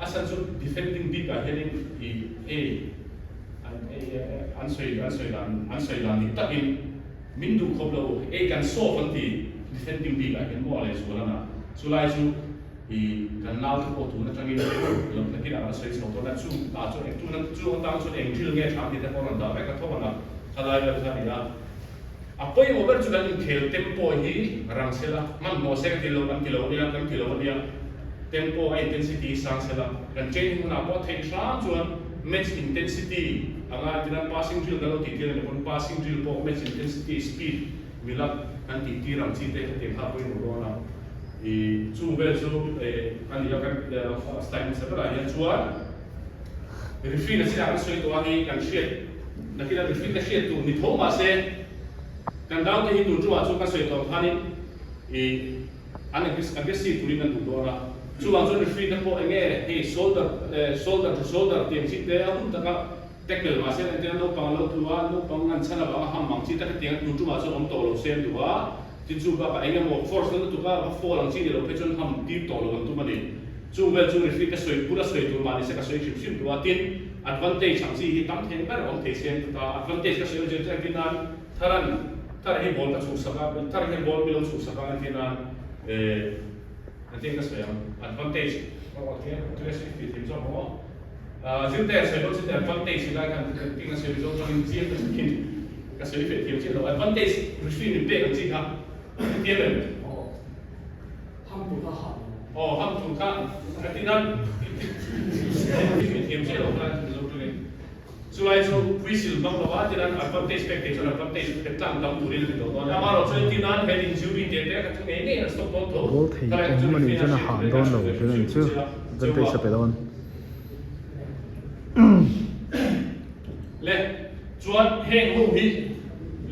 a chhan chu defending bikah hianin i hei an an sawi an sawi dan an sawi dan dik takin min duh khawp lo ei kan solve an ti defending bikah hian maw a lehzual a na. Chulai chu i kan naute pawh tun atangin lo nakinah kan sawi chho dawn a, chung ah chuan eng tuna chung atang chuan eng drill nge tha ang tih te pawh a rawn dah vek a tho ang a, khalai vel kha a ni a. A pawimawh ber chu kan inkhel tempo hi rang sela, hmanhmawh se ka ti lo, kan ti lo ania, kan ti lo ania, tempo a intensity hi sang sela, kan training hunah pawh theih hram chuan match intensity anga tina passing drill kan lo tih tir a ni pawn passing drill pawh match intensity speed mila kan tih tir ang chi te khatiang kha a pawimawh dawn a. I chung vel chu a ni a kan slide hmasa berah hian chuan referee na chinah kan sawi tawh a hi kan hriat nakin a referee te hriat tur ni tho mahse kan naute hi tun tumah chuan kan sawi tawh ang khanin i an aggressive turin an duh dawn a chuvang chuan referee te pawh enge hei shoulder shoulder to shoulder tih ang chi te a hun taka tackle mahse engtin a naupang a lo tlu a naupang an chhan avanga ham ang chi taka tiang tun tumah chuan awm tawh lo se an duh a. Tin chu bakah eng emaw force na lutuk a va fall ang chi ni lo phei chuan ham tir tawh lo an tum a ni. Chung vel chu referee te sawi bula sawi tur mah nise ka sawi hrim hrim duh a, tin advantage ang chi hi tam thei ber awm thei se an ti ta. Advantage ka sawi awm zir chu engtin nan Tharan Thar hi ball ka chhuhsak a, Thar hian ball mi lo chhuhsak a engtin nan eh engtin ka sawi ang advantage Zirte a sawi dawn chu advantage ti lai khan engtin a sawi zawng chuan chiang ka thin ka sawi feh thiam chiah lo advantage referee min pek ang chi kha hetiang em? Ham tur kha ha Aw ham tur kha ka ti nan feh thiam chiah lo kha mizo tawngin Chulai chu whistle hmang lo a tinan advantage pek thei chuan advantage pek tlang tam turin a ti tawh dawn a. Amaherawh chuan tinan he injury te te kha chu ngei ngei an stop dawn tho. Goal thei awm a nih chuan a hah dawn lo tih a ni chu advantage a pe dawn. Le chuan heng ho hi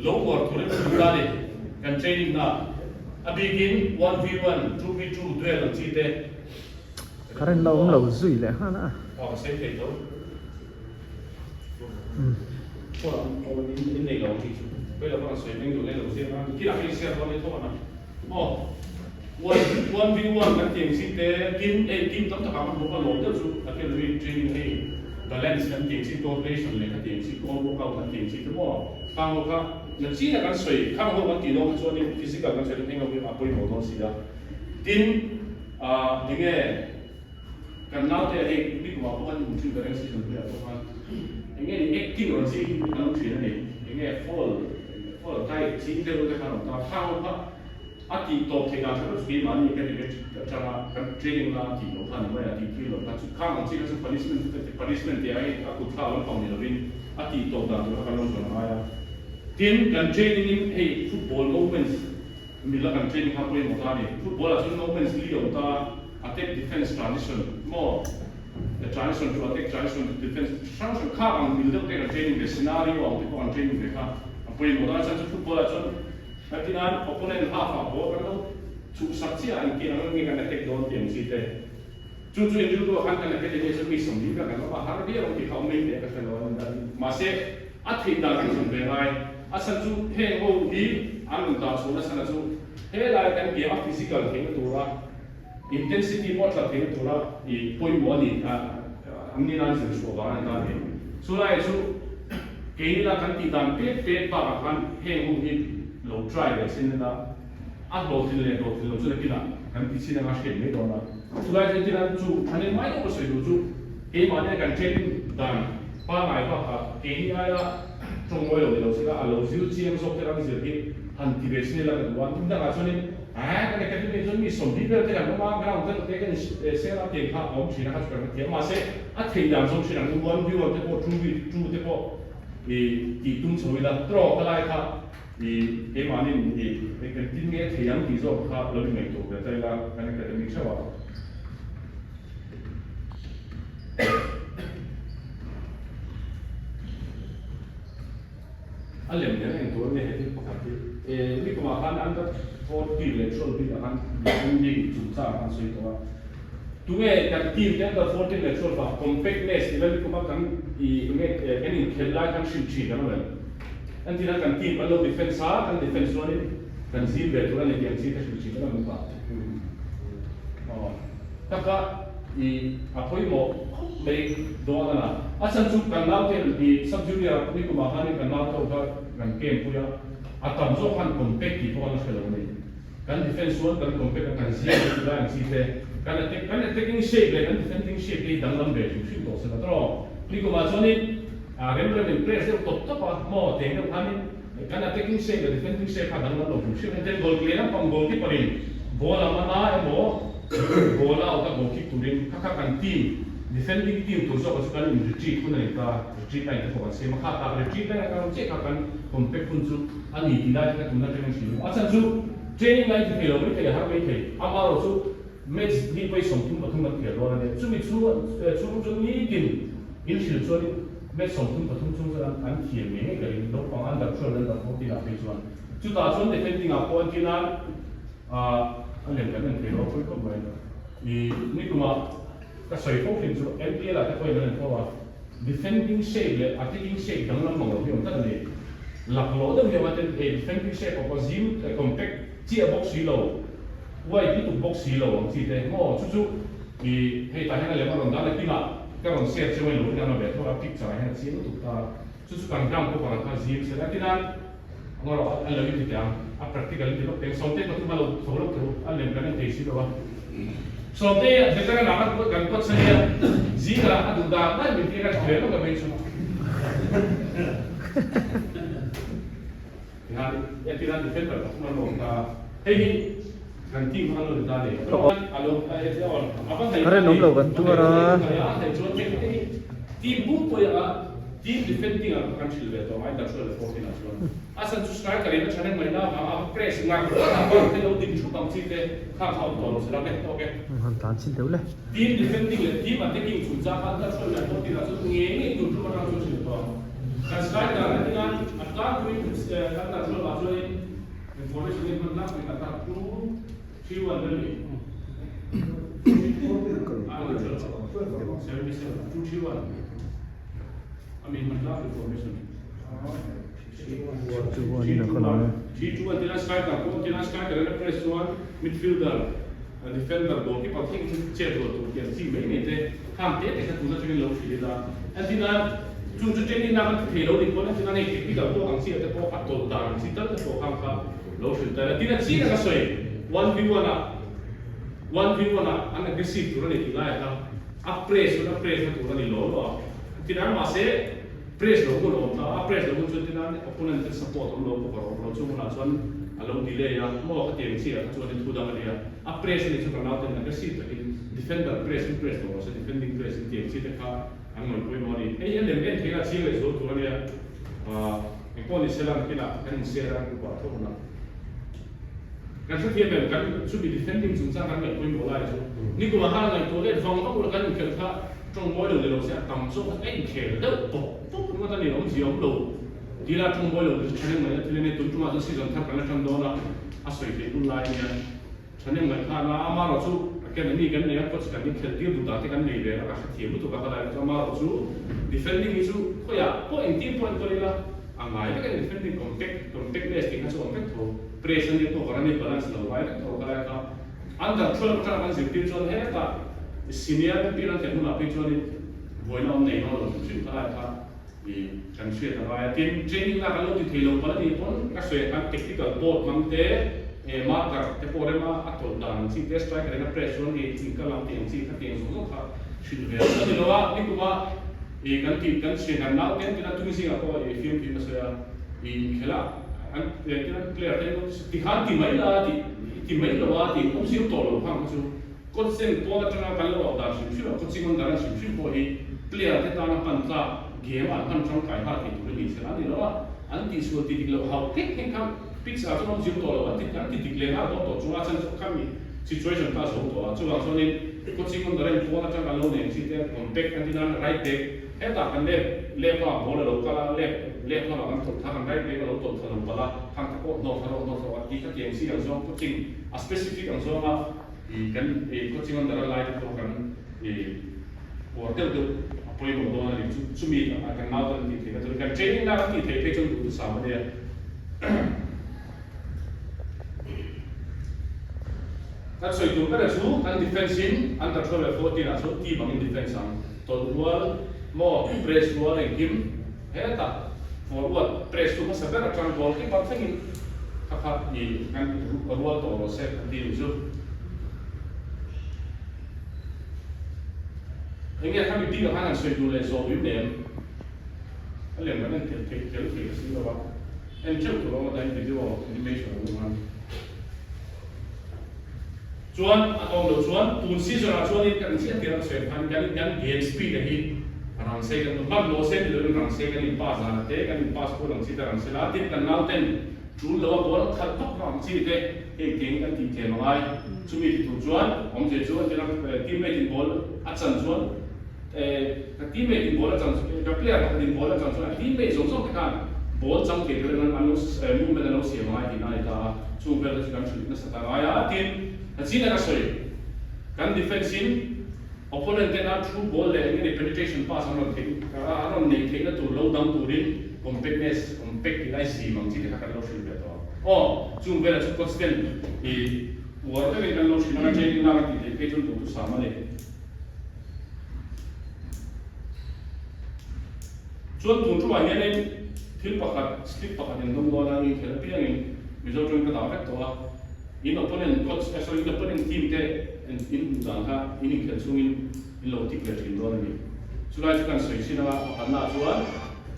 lo uar turin a tul a ni kan training na a bikin 1v1, 2v2 duel ang chi te. Current la awm lo zui leh nghal a. Aw ka sawi thei tho. In nei lo tih chu pawh lo ka sawi meng duh leh lo ziak a kil ah khan share dawn e tho a aw one one v one kan tih ang chi te tin ei team tam tak ah kan hmu a lawm deuh chu a kel ri training hei balance kan tih ang chi coordination leh kha tih ang chi goal workout kan tih ang chi te maw khang ho kha na chin a kan sawi khang ho kan tih dawn kha chuan in physical kan sawi dawn eng ho hi a pawimawh dawn si a tin ah enge Kan naute a hei mi kumah pawh khan i hmu thin ka reng season hnuaiah pawh khan eng nge ni acting rawn chi hi kan awm thin a ni. Eng nge fall fall type ching deuh te khan awm ta khang ho kha a tih tawp theih dan kha chu keimahni academy atanga kan training na a tih loh kha ni mai a tih tir loh kha chu khang ang chi kha chu punishment punishment tih ai a kut thlak lampang ni lovin a tih tawp dan tur kha kan lo zawn a ngai a. Tin kan training in hei football moments Mila kan training kha pawimawh ta a ni. Football ah chuan moments li awm ta, attack, defence, transition maw? Transition to attack, transition to defence hrang hrang kha ang mil deuh te kan training ve, scenario ang te pawh kan training ve kha a pawimawh ta a. Chuan chu football ah chuan kan ti nan opponent half ah ball kan lo chhuhsak chiah ang tih ang nge kan attack dawn tih ang chi te. Chu chu inrilru ah khan kan academy ah chuan mi 40 vel kan awm a, har viau ang tih kha awm mai teh ka hre lo a, mahse A theih dan kan zun ve ngai. A chhan chu heng ho hi an rawn dah chhuahna chhan a chu helai kan game a physical theihna tura intensity pawh a tlat theihna tura i pawimawh a ni an ni nan zir chhuah vang a ni ta a ni. Chulai chu keini la kan tih dan pek pek bakah khan heng ho hi lo try ve chin ila a hlawhtlin leh hlawhtlin lo chu nakinah kan ti chin anga hriat mai dawn a. Chulai chu entirah chu thanem mai deuh ka sawi duh chu keimahni kan training dan Pangai bakah keini aia tawngmawi lo ni lo sela a lo zir chiang zawk te ram zir hi han ti ve chin ila ka duh a, tum dangah chuanin eh kan academy ah chuan mi 20 vel te kan awm a, ground te te kan share a tiang kha a awm thin a kha chu kan hrethiam mahse a theih dan zawng thin ang u one viewer te pawh two v two te pawh i tih tum chho ila trawk ka lai kha i keimahnin i engtin nge a thei ang tih zawk kha lo ingaihtuah ve ta ila kan academy theuh a. A lem nen a engtur a nia he thil pakhat hi. Eh mi kumah khan under 14 leh 12 bikah khan Mizoram League chungchangah khan sawi tawh a. Tunge kan team te under 14 leh 12 ah compactness ti vel mi kuma kan i tunge kan inkhelh lai khan hrilh thin kan awm em? Entirna kan team kan lo defence a, kan defence chuanin kan zir ve tur a ni tih ang chi te hrilh thin kan awm em pa? Aw. Taka i a pawimawh khawp mai dawn a na. A chhan chu kan naute i sub junior ni kumah khanin kan naute ho kha kan camp pui a, a tam zawk khan compact tih pawh an la hre lo a ni. Kan defence chuan kan compact a, kan zia leh tilai ang chi te, kan attack kan attacking shape leh kan defending shape te hi danglam ve hrim hrim tawh se la tawh. Ni kumah chuanin a rem rem in press deuh tawp tawp a, maw teng deuh khanin kan attacking shape leh defending shape kha danglam lo hrim hrim. Engtin goal clear lampang goalkeeper in ball a man a emaw Goal out a goal kick turin kha kha kan team defending team tur zawkah chu kan in retreat hun a ni ta, retreat line te pawh kan siam a, kha tak retreat line a kan awm chiah kha kan compact hun chu a ni tih lai te kha tun atangin hrilh a, a chhan chu. Training lai ti thei lo mai thei a har mai thei. Amaherawh chu match hi vawi 33 kan khel dawn a nia. Chumi chhung chu nitin inhrilh chuanin match 33 chhung chuan an thiam ngei ngei ka ring. Naupang under 12 under 14 ah phei chuan. Chutah chuan defending ah pawh entir nan a lem kan en thei lo a pawi khawp mai. I nikumah ka sawi fo thin chu MPL ah te pawhin an en fo a, defending shape leh attacking shape danglam mang lo hi awm tlat a ni. Laklawh deuh hi awm a ten e defending shape ah pawh zim compact chiah bawk si lo, wide lutuk bawk si lo ang chi te maw chu chu i hei tah hian a lem a rawn dah leh tinah ka rawn share cheu a ni lo hian a ve tho a picture ah hian a chiang lutuk ta chu chu kan ground pawh kan kha zim se la tinah Amarawh a lo inti teh ang, a practical inti lawk teh ang. Sawmte pathum a lo tho lawk teh u, a lem kan en thei si lo a. Sawmte veteran ah kan kan coach a nia, zingah a duh dan dan min tir a ti ve lawk a mai chu. Tihian entirna defender pathum an awm ta, hei hi kan team kha kan lo ni ta a ni. A lo a va hnaih A rinawm lo kan tuar a. A hnaih chuan hei hei team pumpui anga Team defending ah kan hrilh ve tawh ngai Darhruai leh Fourteen ah chuan a san chu striker in a tha reng mai na vang a press ngar ngar a ball te lo din thup ang chi te khang kha awm tawh lo sela ke tawk e. Han tlan chin deuh le. Team defending leh team attacking chungchang khan Darhruai leh Fourteen ah chuan ngei ngei tur tum atang chuan hrilh tawh ang. Kan striker a nia a tlangpuiin kan Darhruai ah chuanin information hi hman tlangpui tak tak 2 3 1 vel ni. 2 3 1. Chuanin a kal ang. Tinan mahse press lo hun a awm ta a, press lo hun chuan tinan opponent ten support awm lo cover awm lo chung hunah chuan a lo delay a, maw khatiang chiah kha chuan in thu dang a nia, a press a nih chu ka nau ten aggressive takin defender press in press lo rawh se defending press in tiang chi te kha an ngawi pawimawh a ni. Hei hi a lem en theih a chiang leh zual tur a nia, aah engpawh ni sela nakinah kan in share a group ah tho hunah kan hrethiam em kan chumi defending chungchang kan ngaih pawimawh lai chu nikumah khan ngaihtuah let vang vang ula kan inkhelh kha Tawng mawi lo ni lo se a tam zawk a inkhel deuh pawp pawp ringawt a ni, awmzia awm lo. Dila tawng mawi lo chu thahnem ngaihna thil a nia, tun tumah chuan season thar kan la tan dawn a, a sawi theih hun lai a nia. Thahnem ngaih khan a, amarawh chu academy kan nei a, coach kan inkhel tir duh dan te kan nei ve a, ka hrethiam lutuk a ka lai chu amarawh chu defending hi chu khawiah pawh engtin pawh enkawl ila a ngai vek a ni, defending compact compactness tih kha chu awm vek tho, press a nia cover a nia balance lo ngai vek tho ka lai kha. Under 12 atanga kan zirtir chuan hetah senior entir an thlen hunah phei chuanin buaina awm nei dawn lo hrim hrim khalai kha i kan hriat a ngai a. Tin, training lak an lo ti thei lo palh a nih pawn ka sawi ang khan tactical board hmang te, eh marker te pawh rema a tawlh dan ang chi te, striker in a press chuan i inkal ang tih ang chi kha tiang zawng zawng kha hrilh ve a ni lo a. Nikuma i kan tih kan hriat kan nau ten tina tui zingah pawh i fiamthu ka sawi a, i inkhelh a an tina player te tikhan ti mai la tih I ti mai lo a tih awm zir tawh lo khang kha chu coach sen pawn atanga kan lo auh dan hrim hrim a, coaching on dan hrim hrim pawh hi player te tana hman tlak game ah an hman tangkai nghal thei tur a ni chhel a ni lo a, an tihsual ti dik loh hauh hlek hlek kha pitch ah chuan awm zir tawh lo an ti an ti dik leh nghal dawn tawh chunga chan chu khami situation kha a zo tawh a, chuvang chuanin coaching on dan pawn atang kan lo nei ang chi te compact an ti nan right back Hetah kan left left lamah ball a lo kal a, left left lamah kan tawlh kha kan right back a lo tawlh thla lo palh a, khang te pawh hnawh thla rawh hnawh thla rawh a ti kha tiang chi ang zawng coaching a specific ang zawnga ih kan ih coaching under a lai te pawh kan ih uar deuh deuh a pawimawh dawn a ni chu chumi ah kan nau ten an tih theih na chuan kan training na kan tih theih phei chuan duhthusam a nia. Kan sawi tur ber chu kan defence in under 12 leh 14 ah chuan team angin defence ang tawlh rual maw press rual engkim hetah forward press tu hmasa ber atang goal keeper thlengin kha kha i kan rual tawh rawh se kan ti ni chu. Enge khami bik ah khan han sawi tur leh zawh duh nem a lem kan en tel thei tel thei ka si lo a. En theuh tur awm a video animation a awm a. Chuan a awm loh chuan tun season ah chuanin kan chiah tir a ka sawi ang khan kan kan game speed a hi rang sei kan tum hman lo se ni loin rang sei kan in pass dan te kan in pass kual ang chi te rang sela tin kan nau ten tul lo a ball khalh vak vak ang chi te. Hei tiang kan tih tlem a ngai. Chumi ti tur chuan awmzia chu an ti ram teammate in ball a chan chuan ka teammate in ball a chan ka player pakhat in ball a chan chuan a teammate zawng zawng te khan ball chang thei turin an lo movement an lo siam a ngai tihna a ni ta a. Chung vel te chu kan hrilh nasa ta ngai a. Tin, ka chin a ka sawi kan defence in opponent tena through ball leh eng nge penetration pass an rawn theih an rawn neih theihna tur lo dang turin compactness compact tih lai zim ang chi te kha kan lo hrilh ve tawh ang. Aw, chung velah chu coach ten i uar deuhin kan lo hrilh anga training lak a tih theih phei chuan duhthusam a ni. Chuan tun tumah hianin thil pakhat, slip pakhat in dawng dawn a, inkhel apiangin Mizo tawngin ka dah vek tawh a, in opponent coach, eh sorry, in opponent team te in hmuh dan kha in inkhel chungin in lo tik ve thin dawn a ni. Chulai chu kan sawi chin anga pakhatnaah chuan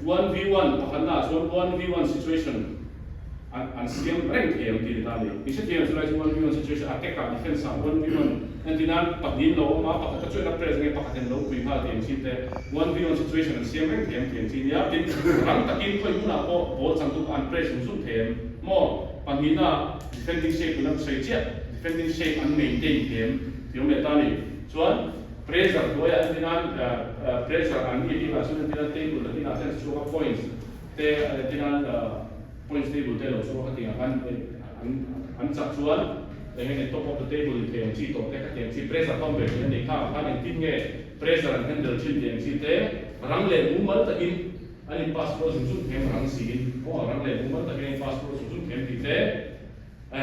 1v1, pakhatnaah chuan 1v1 situation an an siam reng thei ang tih ni ta a ni. I hrethiam chu lai chu 1v1 situation attack ah defense ah 1v1 entir nan pahnih in lo awm a, pakhat a chuan a press nge pakhat in lo pui nghal tih ang chi te 1v1 situation an siam reng thei ang tih ang chi nia. Tin, rang takin khawi hmunah pawh ball changtu kha an press zung zung thei em maw? Pahnihna defending shape tuna ka sawi chiah defending shape an maintain thei em tih awm leh ta a ni. Chuan pressure hnuaiah entir nan pressure an ni bikah chuan entir nan table latinah hian chhuak a points te entir nan Points table te lo chu khatiang ah khan an an chak chuan eng nge top of the table in thei ang chi tawh te khatiang chi pressure pump ve thin a nih kha ang khan engtin nge pressure an handle thin tih ang chi te rang leh mumal takin an in pass kual zung zung them rang siin aw rang leh mumal takin an in pass kual zung zung them tih te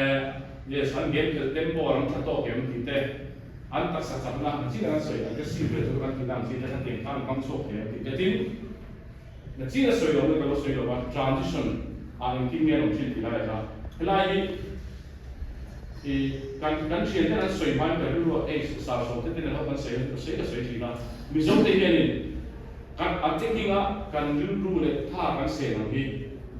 eh yes an game khelh tempo a rang tha tawk em tih te an taksa chakna ang chi an sawi aggressive ve chu kan tihna ang chi te khatiang khan an hmang chhuak thei ang tih te tin Na chin a sawi lo na ka lo sawi lo a, transition ah engtin nge an awm thin tih lai kha helai hi i kan kan thian ten an sawi hmain ka rilru ah hei sar saw te ten an ho kan sawi ka sawi ka sawi thin a, Mizo te hianin kan a taking a kan rilru leh tha kan sen ang hi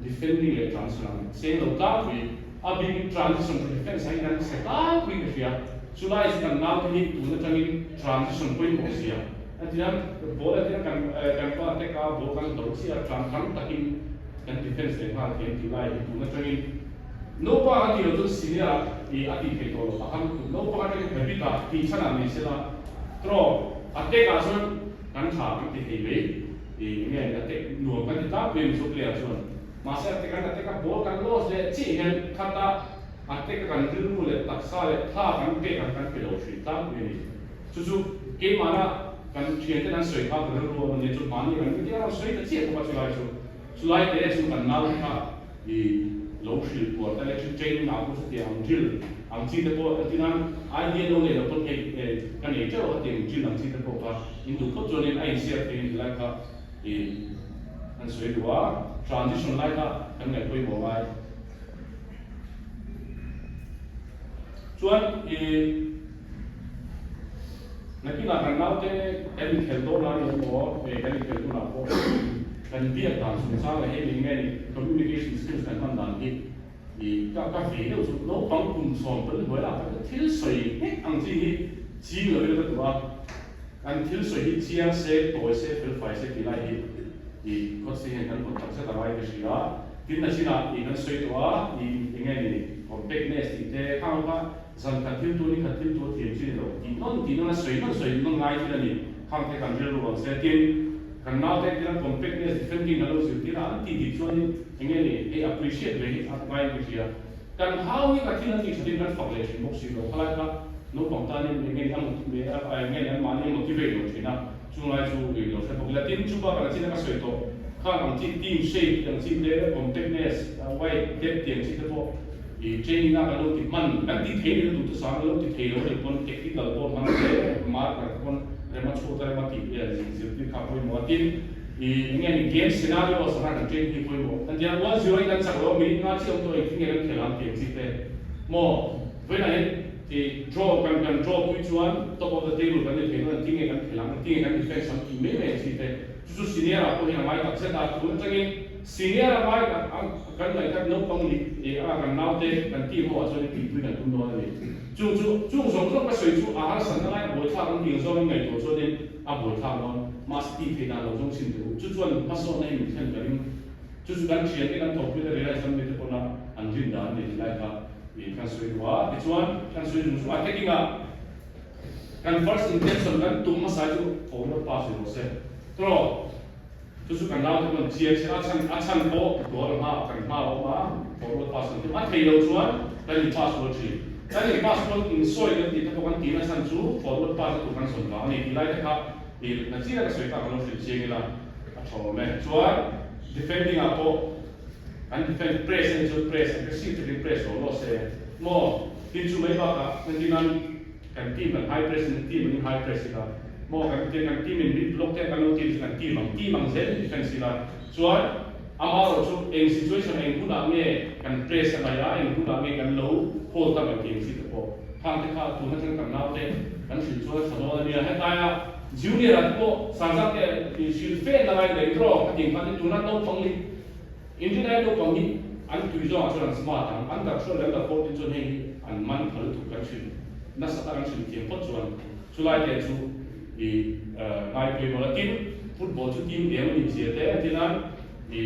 defending leh transition ang seng lo tlangpui a bikin transition to defence ah hian kan se tlangpui ka hria chulai chu kan naute hi tun atangin transition pawimawh zia Hetiang ball ah hian kan kan pa te ka ball kan hlo chiah a tang rang takin kan defense leh nghal thiam tih lai hi tun atangin naupang a tih loh chuan senior ah ih a tih theih tawh loh a ham tuk naupang atangin habit ah tih chhan ah ni sela trawk a tek ah chuan kan tha kan ti thei mai ih enge a tek nuam kan ti tlangpui a mizo player chuan mahse a tek an a tek a ball kan loss leh chiah hian khata a tek a kan rilru leh taksa leh tha kan pek ang kan pe lo thin tlangpui a ni. Chu chu keimahna kan thianten an sawi kha ka rilru a nia chu mahni kan ring a rawn sawi ta chiah bawk a chulai chu chulai te chu kan nau te kha i lo hrilh puar ta election training ah pawh chutiang ang drill ang chi te pawh entir nan idea lo nei lo pawn hei ka nei teuh a tiang drill ang chi te pawh kha in duh phawt chuanin a insiak thei in tilai kha i an sawi duh a transition lai kha kan ngaih pawimawh ngai chuan i Nakinah kan naute kan inkhel dawn a ni emaw, hei kan inkhel hunah pawh kan biak dan chungchang leh hei eng nge ni communication skills kan hman dan hi i ka ka ve deuh chu naupang kum chhawm pawhin hnuai ah kan thil sawi nghek ang chi hi ching lo ila ka duh a, kan thil sawi hi chiang se, tawi se, fel fai se tih lai hi i coach te hian kan vawn tak zet a ngai ka hria. Tin nachinah i kan sawi tawh a, i eng nge ni compactness tih te khang ho kha Zan khat thil tu ni khat thil tu a thiam chi ni lo tih nawn tih nawn a sawi nawn sawi nawn ngai thil a ni. Khang te kan rilru ang se tin kan naute tir a compactness defending an lo zirtir a an tih dik chuanin enge ni hei appreciate ve hi a ngai ka hria. Kan hau hi ka thil an tih thatin kan fak leh thin bawk si lo khalai kha naupang tanin enge ni a enge ni an mahni a motivate lo thin a chunglai chu ih lo hre bawk ila tin chu bakah nachin a ka sawi tawh khang ang chi team shape ang chi te compactness wide depth tih ang chi te pawh I training a kan lo ti hman, kan ti thei ni lutuk chu sang lo ti thei lo ni pawn technical pawh hmang se marker te pawn rem a chhuat a rem a tih zirtir kha pawimawh a tin i enge ni game scenario sanga kan training hi pawimawh kan tia 1-0 in kan chak lo a minute nga chiah awm tawh engtin nge kan khelh ang tih ang chi te maw vawiinah hian i draw kan kan draw pui chuan top of the table kan ni thei dawn engtin nge kan khelh ang engtin nge kan defense ang tih mai mai ang chi te chu chu senior ah pawh hian a ngai tak zet a tun atangin Senior a ngai kan ngaih khat naupang nih eh a kan naute kan team ho ah chuan in tihpui kan tum dawn a ni. Chung chu chung zawng zawng ka sawi chu a harsatna lai a buaithlak ang tih ang zawngin ngaihtuah chuanin a buaithlak dawn. Mahse tih theih dan lo zawng chhin teh u. Chu chuan hmasawnna hi min thlen ka ring. Chu chu kan thiante kan thawkpuite realize lam mite pawna an rin dan a ni tih lai kha. I kan sawi duh a, tichuan kan sawi zung zung a, attacking ah kan first intention kan tum hmasa hi chu forward pass ni rawh se tawh chu chu kan nau te pawn chiang se a chhan a chhan pawh goal hma kan hma a awm a forward pass kan tum a thei lo chuan kan in pass rual thin kan in pass rual in sawi kan tih te pawh kan tih na chhan chu forward pass a tur kan sawn vang a ni tih lai te kha i na chiah ka sawi tak ang lo hrilh chiang ila a tha awm e chuan defending ah pawh An defend press a nih chuan press aggressive takin press lo lawk se maw? Tin chu mai bakah engtin kan team kan high press in team angin high press ila maw? Kan kan team in mid block te kan lo team chu kan team ang team ang zel in defense ila chuan amaherawh chu eng situation eng hunah nge kan press a ngaih a eng hunah nge kan lo hold up ang tih ang chi te pawh khang te kha tun atang kan naute kan hrilh chuan a tha dawn a nia hetaia junior ah te pawh Sanzang te hrilh fe na ngai leh draw ka tih ang khan tuna naupang leh Engineer naupang hi an tui zawngah chuan an smart ang, an darhrual leh an darhpawh tin chuan heng hi an man pha lutuk kan hrilh nasa tak an hrilh thiam phawt chuan chulai te chu i ngai pawimawh la. Tin, football chu team game a nih zia te a tin a, i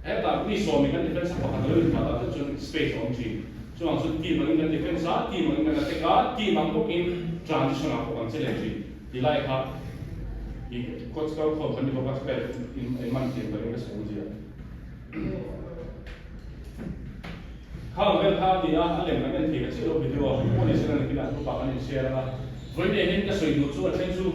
hetah mi sawmin kan defence a pakhat alo inhmuh tak zet chuan space a awm thin. Chuvang chuan team angin kan defence a, team angin kan attack a, team ang bawkin transition ah pawh kan che leh thin. Ti lai kha i coach kal khawm kan ni bawk a spell in man thiam ka ring ka sawi zia. Khang vel kha a ni a, a lem kan en thei ka chiah lo video a, pawh ni sela nakinah group ah kan in share anga. Vawiin hian ka sawi duh chu a then chu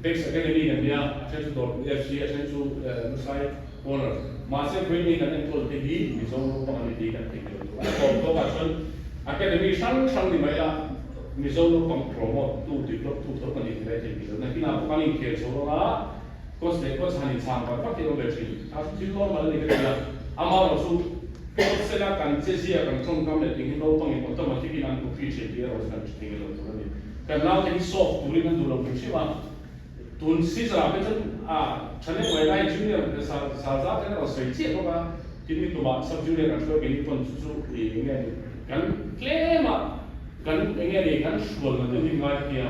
Bex Academy kan nia, a then chu Dawrpui FC, a then chu Lusai Corner. Mahse vawiin hi kan enkawl te hi Mizo naupang an ni tih kan thei lo tur. A tawp tawkah chuan Academy hrang hrang ni mai la, Mizo naupang promote tu, develop tu tho ka ni ti lai thei tih lo. Nakinah pawh kan inkhel chho ang a, coach leh coach han inchhang var vak hi a awm ve thin. A thil normal a ni ka ti a, amaherawh chu coach sela kan che zia, kan tawngkam leh ting hi naupangin automatic in an copy thin tih erawh chu kan hre thei lo tur a ni. Kan naute hi soft turin an duh lo hrim hrim a, tun season ah phei chuan a thahnem mai lai junior sal zat hian a rawn sawi chiah bawk a, tin ni tumah sub junior kan hruai keini pawn chu chu eng nge ni kan tlem a, Kan enge ni kan hrual na deuh hi ngai tia,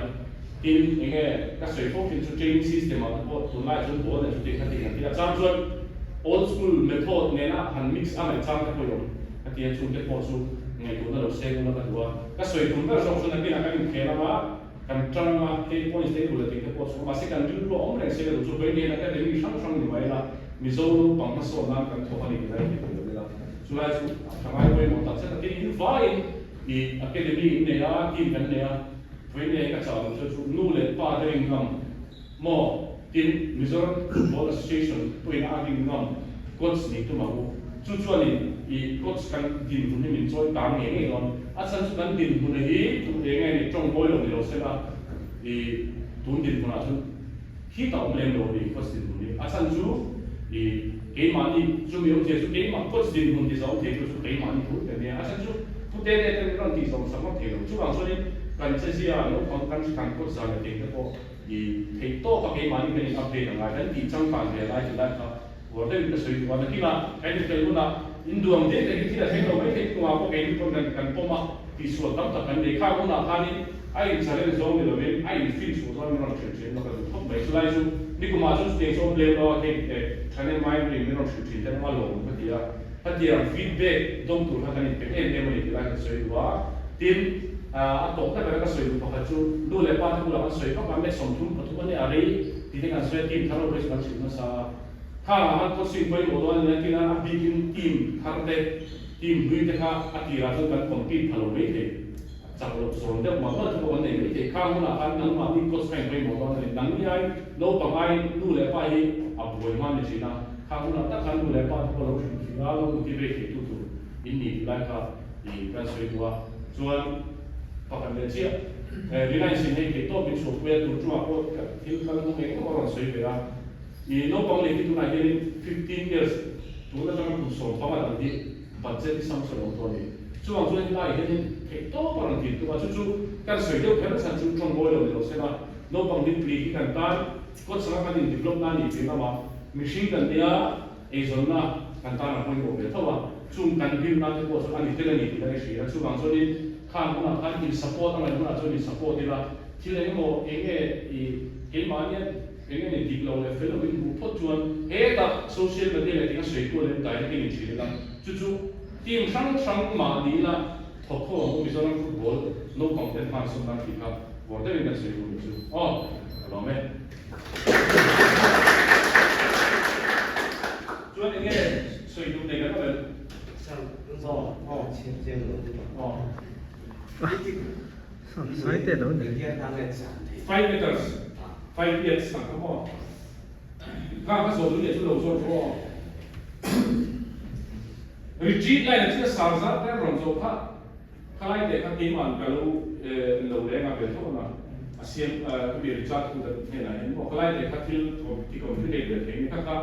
tin enge ka sawi fo thin chu training system ah te pawh tunlai chuan ball nen chuti kha ti kan ti a, chang chuan old school method nena han mix a ngaih chang te pawh i awm ka ti a, chung te pawh chu ngaihtuahna lo seng ula ka duh a, ka sawi tum ber zawk chu nakinah kan inkhel anga kan tang anga hei points table a tih te pawh chu mahse kan rilru a awm reng se ka duh chu vawiin academy hrang hrang ni mai la Mizo naupang hmasawn nan kan thawk a ni tih lai hi ka duh ila chulai chu a ngai pawimawh takzet a tin in vaiin I academy in nei a, team kan nei a, vawiin nei ka chah loh chu chu nu leh pa te rin ngam maw? Tin, Mizoram Football Association pawhin a rin ngam coach nei tum ang u. Chu chuanin i coach kan dinhmun hi min chawi tang ngei ngei dawn. A chhan chu kan dinhmun hi chu eng nge ni tawng mawi lo ni lo sela i tun dinhmunah chuan Khi ta awm lem lo ni coach dinhmun hi. A chhan chu i keimahni chumi awmzia chu keimah coach dinhmun ti zawm thei tu chu keimahni phur te nia. A chhan chu pu te te ten rawn tih zawm sak ngawt thei lo. Chuvang chuanin kan chezia naupang kan kan coach zan leh teng te pawh i theih tawk a keimahni kan in update a ngai. Kan tih changkan ve lai ti lai kha uar deuhin ka sawi duh a. Nakinah kan infelh hunah induang dek dek hi thil a thleng lo mai thei tunah pawh keini pawn kan kan pawm a. Tihsual tam tak kan nei. Khang hunah khanin a in challenge zawng ni lovin a in fin chhuah zawng min rawn hrilh thin lo ka duh khawp mai. Chulai chu nikumah chuan chutiang chu awm lem lo a, hei thahnem aiin rin min rawn hrilh thin ten a lawm ka ti a. Hetiang feedback dawng tur kha kan inpe em em a ni tih lai kan sawi duh a. Tin, a tawpna bera ka sawi duh pakhat chu nu leh pa te bulah kan sawi vak a, match 33 a nia a rei tih te kan sawi a, team thar ho phei chu kan hrilh nasa a. Khangah khan coaching pawimawh dawn a nia tin a, a bikin team thar te, Team hlui te kha a tirah chuan kan compete pha lo mai thei, a chak loh zawn deuh mah mah chu pawh kan nei mai thei. Khang hunah khan nangmahni coach kha inpawimawh dawn a ni. Nangni ai naupang aiin nu leh pa hi a buai hma ni thin a, khang hunah tak khan nu leh pa te pawh lo hrilh thin a, lo motivate thei tu tur in ni tih lai kha i kan sawi duh a. Chuan pakhat leh chiah, Reliance in hei theih tawp min chhuahpui a, tun ṭumah pawh thil kal hnung eng emaw a rawn sawi ve a. I naupang leh hi tunah hianin 15 years tun atanga kum 15 dang hi budget hi sanction awm tawh a ni. Chuvang chuan helaiah hianin theih tawp a rawn tih tum a, chu chu kan sawi deuh kher chhan chu tawng mawi lo ni lo sela, naupang hi pli hi kan tan kawt sanga kan in develop na a nih piah lamah mihring kan nia eizawnna kan tan a pawimawh ve tho a, chung kan build na te pawh chu a ni tel a ni tih ka hria a, chuvang chuanin khang hunah khan in support a ngaih hunah chuan in support ila, thil engemaw eng nge i keimahnia Eng nge ni dik lo leh fel lo in hmuh phawt chuan hetah social media leh tinga sawi kual em direct in inchhir ila chu chu team hrang hrang mah ni ila Thawk ho ang u Mizoram football naupang ten hman sawm nan tih kha vawr deuhin kan sawi duh ni chu aw ka lawm e. Chuan enge sawi duh nei kan awm em? 5 meters, 5 yards ang kha maw? Kha ka zawh duh leh chu lo zawt rawh aw. Retreat line a thil sar zat te rawn zawh kha khalai teh kha keima'n ka lo lo leng a ve tho ang a, a siam ka mi Richard Hood-a hnenah hian maw khalai teh kha thil ti complicate ve thei ni kha kha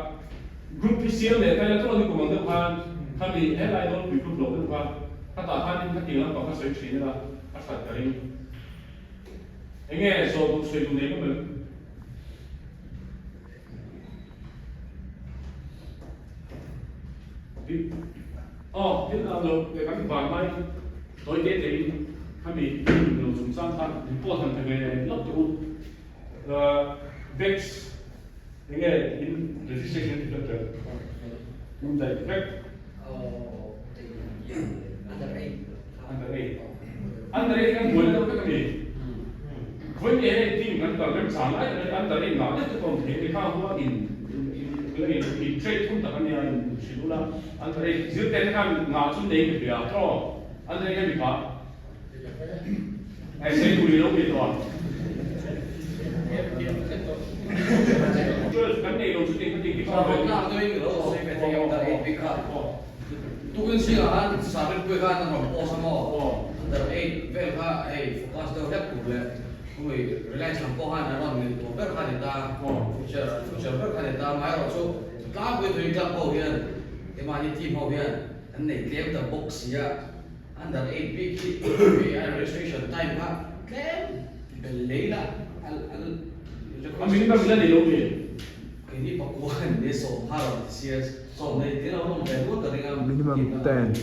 group hi siam leh ta ila chuan ni kum ang deuh khan khami helai Nawlpui group lo deuh kha khatah khanin khatiang lampang kha sawi thin ila a that ka ring. Enge zawh duh sawi duh nei ngam em? Aw, thil ang lo leh kan van lai tawi te te in khami lo chungchang kha report han pe ve lawk teh u. Batch enge in registration ti fel tel in daih vek. Under 8. Under 8. Under 8 kan buai deuh vek a ni. Vawi nge hei team kan kal remchang lai tak a ni under 8 ngah deuh te pawh awm thei a ni. Khang huan in in in trade thum tak a nia in hrilh ula under 8 zirte te khan ngah chu nei ve a tawh under 8 a mi kha. Hei sei tur i lo ni tawh a. 12 kan nei lo chu ting ka ting ti kha. Tukin zingah khan Sarinpui khan a rawn post a maw? Under 8 vel kha hei focus deuh hlek tur leh khumi Reliance lam pawh khan a rawn ngil tur ber kha a ni ta, future future ber kha a ni ta. Amaherawh chu tlangpui tui club ho hian keimahni team ho hian an nei tlem ta bawk si a, under 8 bik hi khumi a registration time kha tlem bel lei la a a A minimum la ni lo mi? Keini pakua an ni 15 rawn ti sia. Minimum 10.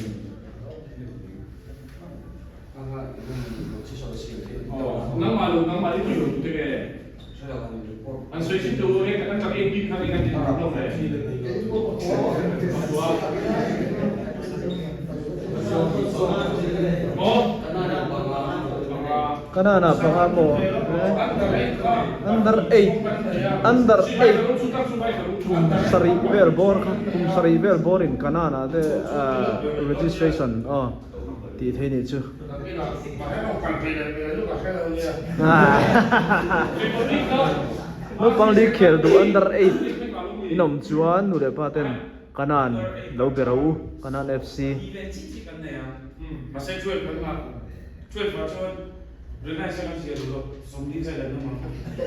Kanana panga maw? Under 8 Under 8 Kum sarih vel bawr kha kum sarih vel bawrin Kanana te registration aw tih theih nih chu. Naupang li khel duh under 8 in awm chuan nu leh pa ten Kanan lo be ro u Kanan FC.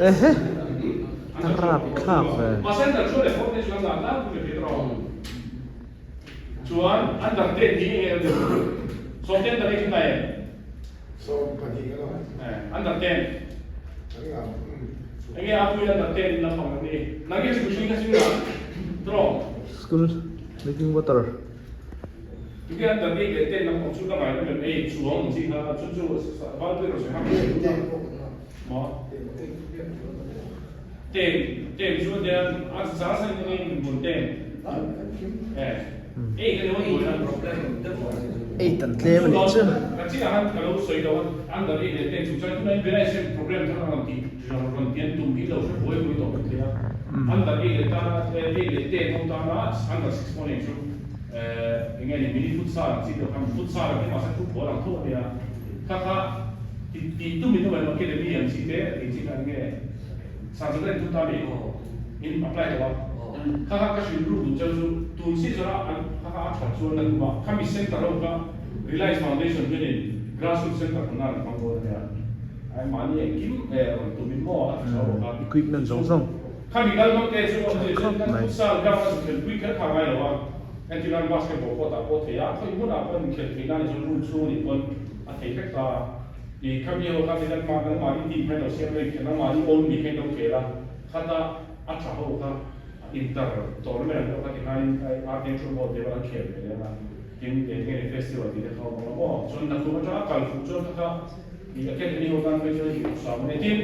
Ehe a rap thlak ve. School drinking water. Ei tan tlem a nih chu. Eng nge ni mini futsal ang chi deuh khan futsal ang hi mahse football ang tho a nia kha kha ti tih tum in awm academy ang chi te tih chi kha eng nge Sanzawta in tum ta mi in apply tawh a kha kha ka hrilh ruk duh cheu chu tun season a an kha kha a that chuan na tum a khami center ho kha Reliance Foundation hianin grassroots center khan nan an hmang dawn a nia ai mahni engkim rawn tum in maw a ti tha bawk a Equipment zawng zawng. Khami kal hmang te chu awmzia chu kan futsal ground a zukhelpui kher kha ngai lo a, entirnan basketball court ah pawh thei a, khawi hmunah pawh inkhelh theih nan chuan room chhung anih pawn a thei vek ta. I khami ho kha tihian mah nangmahni team kha in lo siam reng kher, nangmahni own mi kha in lo khel a, khata a tha ho kha inter tournament ang deuh kha tikhanin archangel ball te pawh an khel ve leh ang a, tin enge ni festival tih te kha awm ang a maw, chuan naktuk atanga kal fuh chuan kha kha I academy ho tan phei chuan i duhsam a ni. Tin,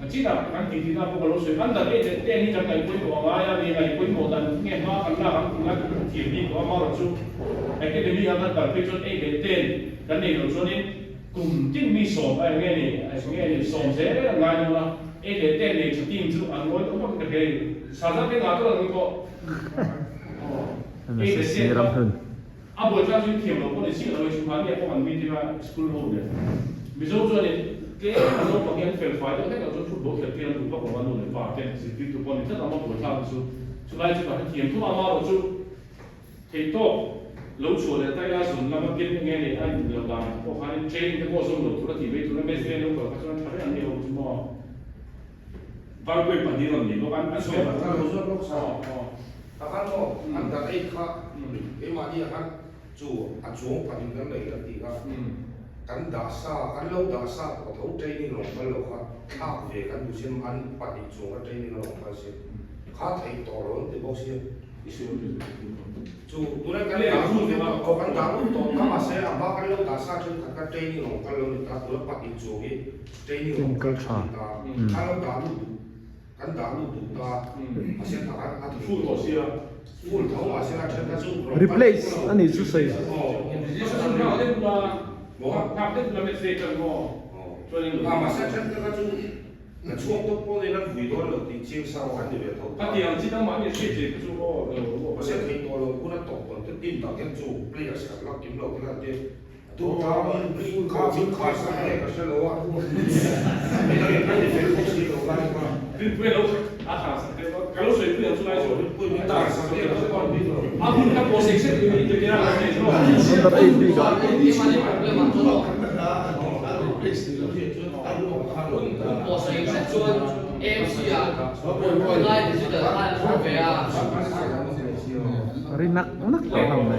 a chinah kan tih tihna pawh ka lo sawi. Under 8 leh 10 hi kan ngaihpawimawh a ngai a, mi ngaihpawimawh dan nge hma kan lak ang tih lai kan thiam bik lo a, amaherawhchu academy a kan kal phei chuan 8 leh 10. Kan neih loh chuanin kum tin mi sawm a eng nge ni, eng nge ni sawm zel an ngai dawn a, eight leh ten nei tha team chu an ngawi tawh bawk in ka hria i Saza te ngah tawh ang pawh eight leh ten kha a buai tlang chu in thiam lo pawh ni chiah lo e chhungkhat nia pawh kan meeting a school ho nen Mizo chuanin tlem a naupang hi an fel fai deuh hlek lo chuan football khelh tir an duh vak lo a nu leh pa te zirtirtu pawh ni tlat ang a buai thlak chu chulai chu ka hrethiam thum a amaherawh chu Theihtawk lo chhuah leh taila zun lama tin enge nei a in lo dan te pawh khanin training te pawh zawm lo tur a tih mai tur a msv an lo kal kha chuan tha reng an ni ho chu maw Valpuii pahnih rawn ni bawk an an sawi Ka lo zawt lawk sa a khan maw an dan ei kha keimahni ah khan chu a chuang pahnih kan nei kan tih kha kan dah sa kan lo dah sa pawh tho training lawng phal lo kha thlak ve kan duh sia an pahnih chuang kha training a lawng phal sia kha theih tawh lo an ti bawk sia. Chu tuna kan dah lut vek a, aw kan dah lut tawh ta mahse a hma kan lo dah sa thenkhat kha training rawng kal lo ni ta, tuna pahnih chuang hi training rawng kal tha ni ta, kan lo dah lut duh, kan dah lut duh ta, mahse tah khan a ti full tawh sia, full tho mahse a then kha chu rawng kal Replace a nih chu sawi. Mahse a then kha chu. Na chhuak tawp pawh niin an vui dawn lo tih chiang sa an ni ve tho ta. Khatiang chi dang mahni hriat che kha chu aw lo aw. Mahse theih tawh lo hun a tawp dawn te team dang hian chu players kan lak kim lo te khan te duh tang kha min khai sak nge ka hre lo a. Midang kan ni fel bawk si lo lai kha. Rinpuia lo a thla sak te ka lo sawi pui ang chu lai chu. Rinpuia min thla sak nge ka hre bawk lo. A hun kha pawh sek sek in ti a nei chu. Number 8 bik ah. Ri nak nak tawh hlawm mai.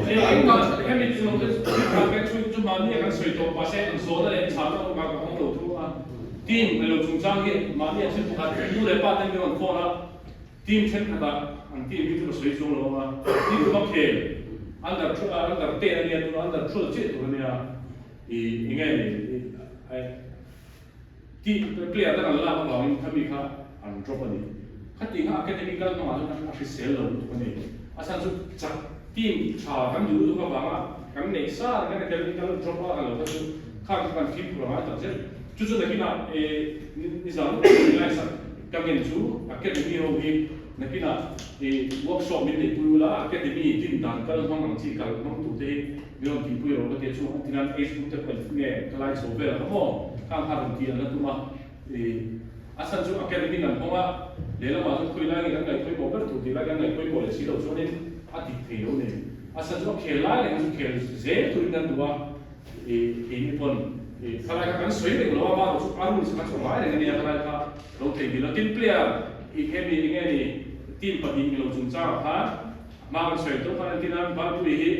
Tih player dang an lak avangin khami kha an drop a ni. Khati kha academy kal hmangah chuan a hrisel lo lutuk a ni. A chhan chu chak team tha kan duh lutuk avanga kan neih sa reng kan academy kal drop a kan lo kha chu khang kha kan fimkhur a ngai tak zet. Chu chu nakinah nizan lai sak ka ngen chu academy ho hi nakinah workshop min neihpui ula academy din dan kal hmang ang chi kal hmang tur te hi Mi rawn tihpui rawh ka ti a chu an tinan age group te pawh nge ka lai chho vel kha maw khang kha rawn ti an la tum a ih a chhan chu academy kan hawng a lehlamah chuan khawi lai nge kan ngaih pawimawh ber tur tih lai kan ngaih pawimawh leh si loh chuanin a dik thei lo ni a chhan chu a khel lai reng chu khel zel turin kan duh a ih keini pawn ih khalai kha kan sawi reng lo a mahro chu a rules kha chu a ngai reng a nia khalai kha lo thei ni lo tin player ih hemi enge ni team pahnih ni lo chungchangah khan Hma kan sawi tawh khan entir nan Valpui hi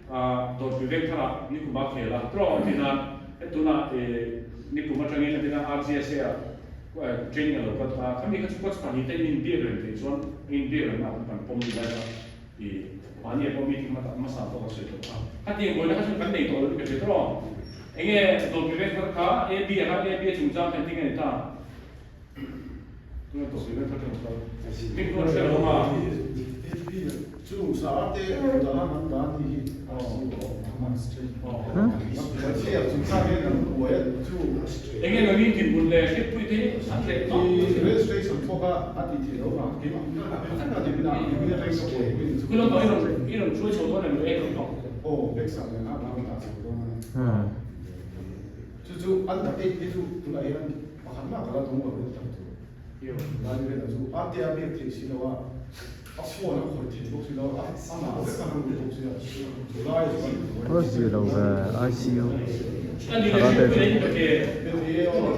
Dawrpui veng tharah nikum a khel a, trawng entir nan he tunah nikum atangin entir nan RGSA ah training a lo cut a, khami kha chu coach pahnih te in inbiak reng theih chuan a inbiak reng na kan pawm duh lai kha i mahni ah pawh meeting hmasa pawh kan sawi tawh kha. Khatiang buaina kha chu kan nei tawh lo in ka hria trawng. Enge Dawrpui veng thar kha AB ah khan AB a chungchang kha engtin nge ni ta? Chu chu an dah eih hi chu tunah hian pakhat mah ka la dawng lo in tak tur lai vel ah chu a te a biak theih si lo a, a phone a khawih theih bawk si lo a, amah vek a han lut bawk si a, chu lai chu kan Ka zir lo ve ICU karate chu.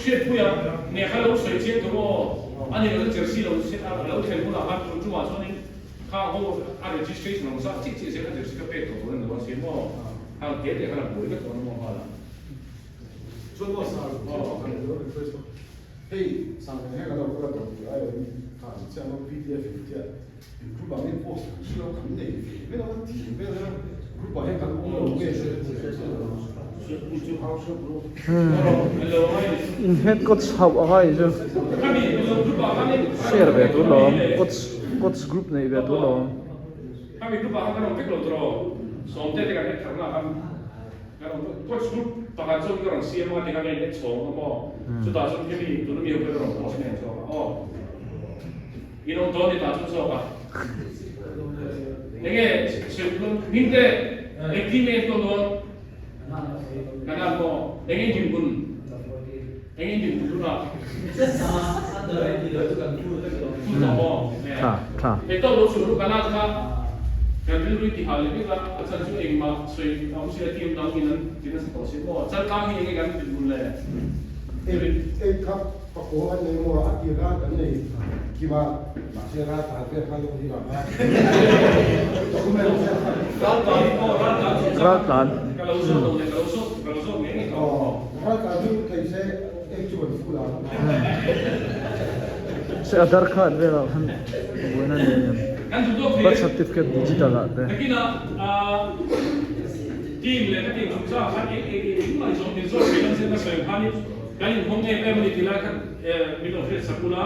Hriatpuia nge kha lo sawi chiang tur aw, a ni lo chu Chelsea lo lo thlen hunah khan tun tumah chuanin Khang ho a registration ang zah chiah chiah zel a jersey ka pek tawh dawn a ni lo a si maw? Khang te te khan a buai vek dawn a maw nghal a. Chuan maw sir, thil pakhat ka lo request a, hei sang reng hian ka lo kal a dawn tih ai awm kha ang chiah maw pdf in chiah in group ah nge post kan hre lo kan nei ve vel a ti vel a group ah hian kan awm lo nge In head coach hauh a ngai chu share ve tur lo awm coach coach group neih ve tur lo awm. Kan awm coach group pakhat chuan ka rawn siam a tikhan ka in en chhawng a maw chutah chuan khemi tuna mi ho pawhin a rawn post nen zawk a aw in awm dawn ni tah chuan zawk a enge sawi hming te engtin nge enkawl dawn kanan maw enge in dinhmun enge in dinhmun tunah Phun tawh maw? Tha, tha. Hei tawk lo chhun ru kanan kha kan rilru i tihah leh vek a, a chan chu engmah sawi a awm si a team dang in an ti nasa tawh si maw? Chaltlang hi enge kan dinhmun le? Ei kha pakua kan nei maw? A tir khan kan nei kim a, mahse ral tlan vel khan lo ni vang a. Document vel khan. Ral tlan aw ral tlan chu Ral tlan. Ka lo zawt lo le, ka lo zawt, ka lo zawt ngei ngei tawh. Aw, ral tlan chu thei se ei chu kan full ang. Se Aadhaar card velah khan buaina nei em? Kan duh tawk thei. Birth certificate digital ah te. Nakinah team leh ka team chungchang khan eng eng eng engmah i zawh min zawt thei lo se ka sawi ang khanin kan inhawng em em a ni tih lai khan min lo hriat sak ula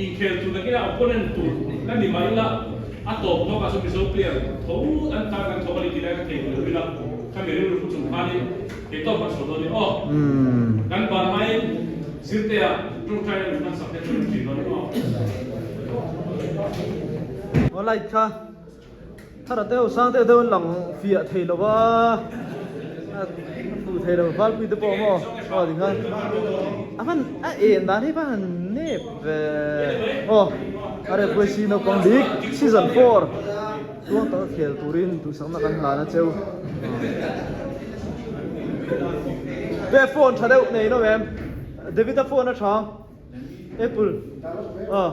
inkhel tur nakinah opponent tur la ni mah ila a tawp hnawkah chuan Mizo player tho an tan kan thawk a ni tih lai kha thei lo ila khami rilru pu chung khanin Keitawk kan chhuah dawn ni aw. Kan ban hmain Zirtea tawngtai a luh hmansak te chu an ṭin dawn ni aw. Aw light kha thar a deuh sang deuh deuh an lang fiah thei lo va a hmuh thei lo valpui te pawh maw aw tikhan a hman a en dan hi va han nep ve aw a ref naupang dik season 4. Tluang taka khel turin duhsakna kan hlan a cheu. Be phone tha deuh nei no em? David a phone a tha. Apple. Ah.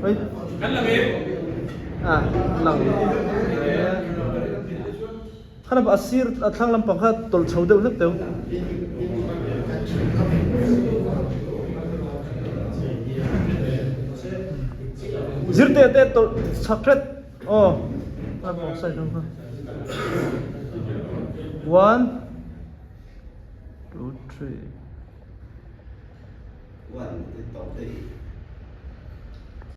Oi. Kan lang em? Ah, lang. Khanap a sir a thlang lampang kha tawlh chho deuh hlek deuh. Zirte te tawlh chhak hret aw lampang side lam kha. One, two, three.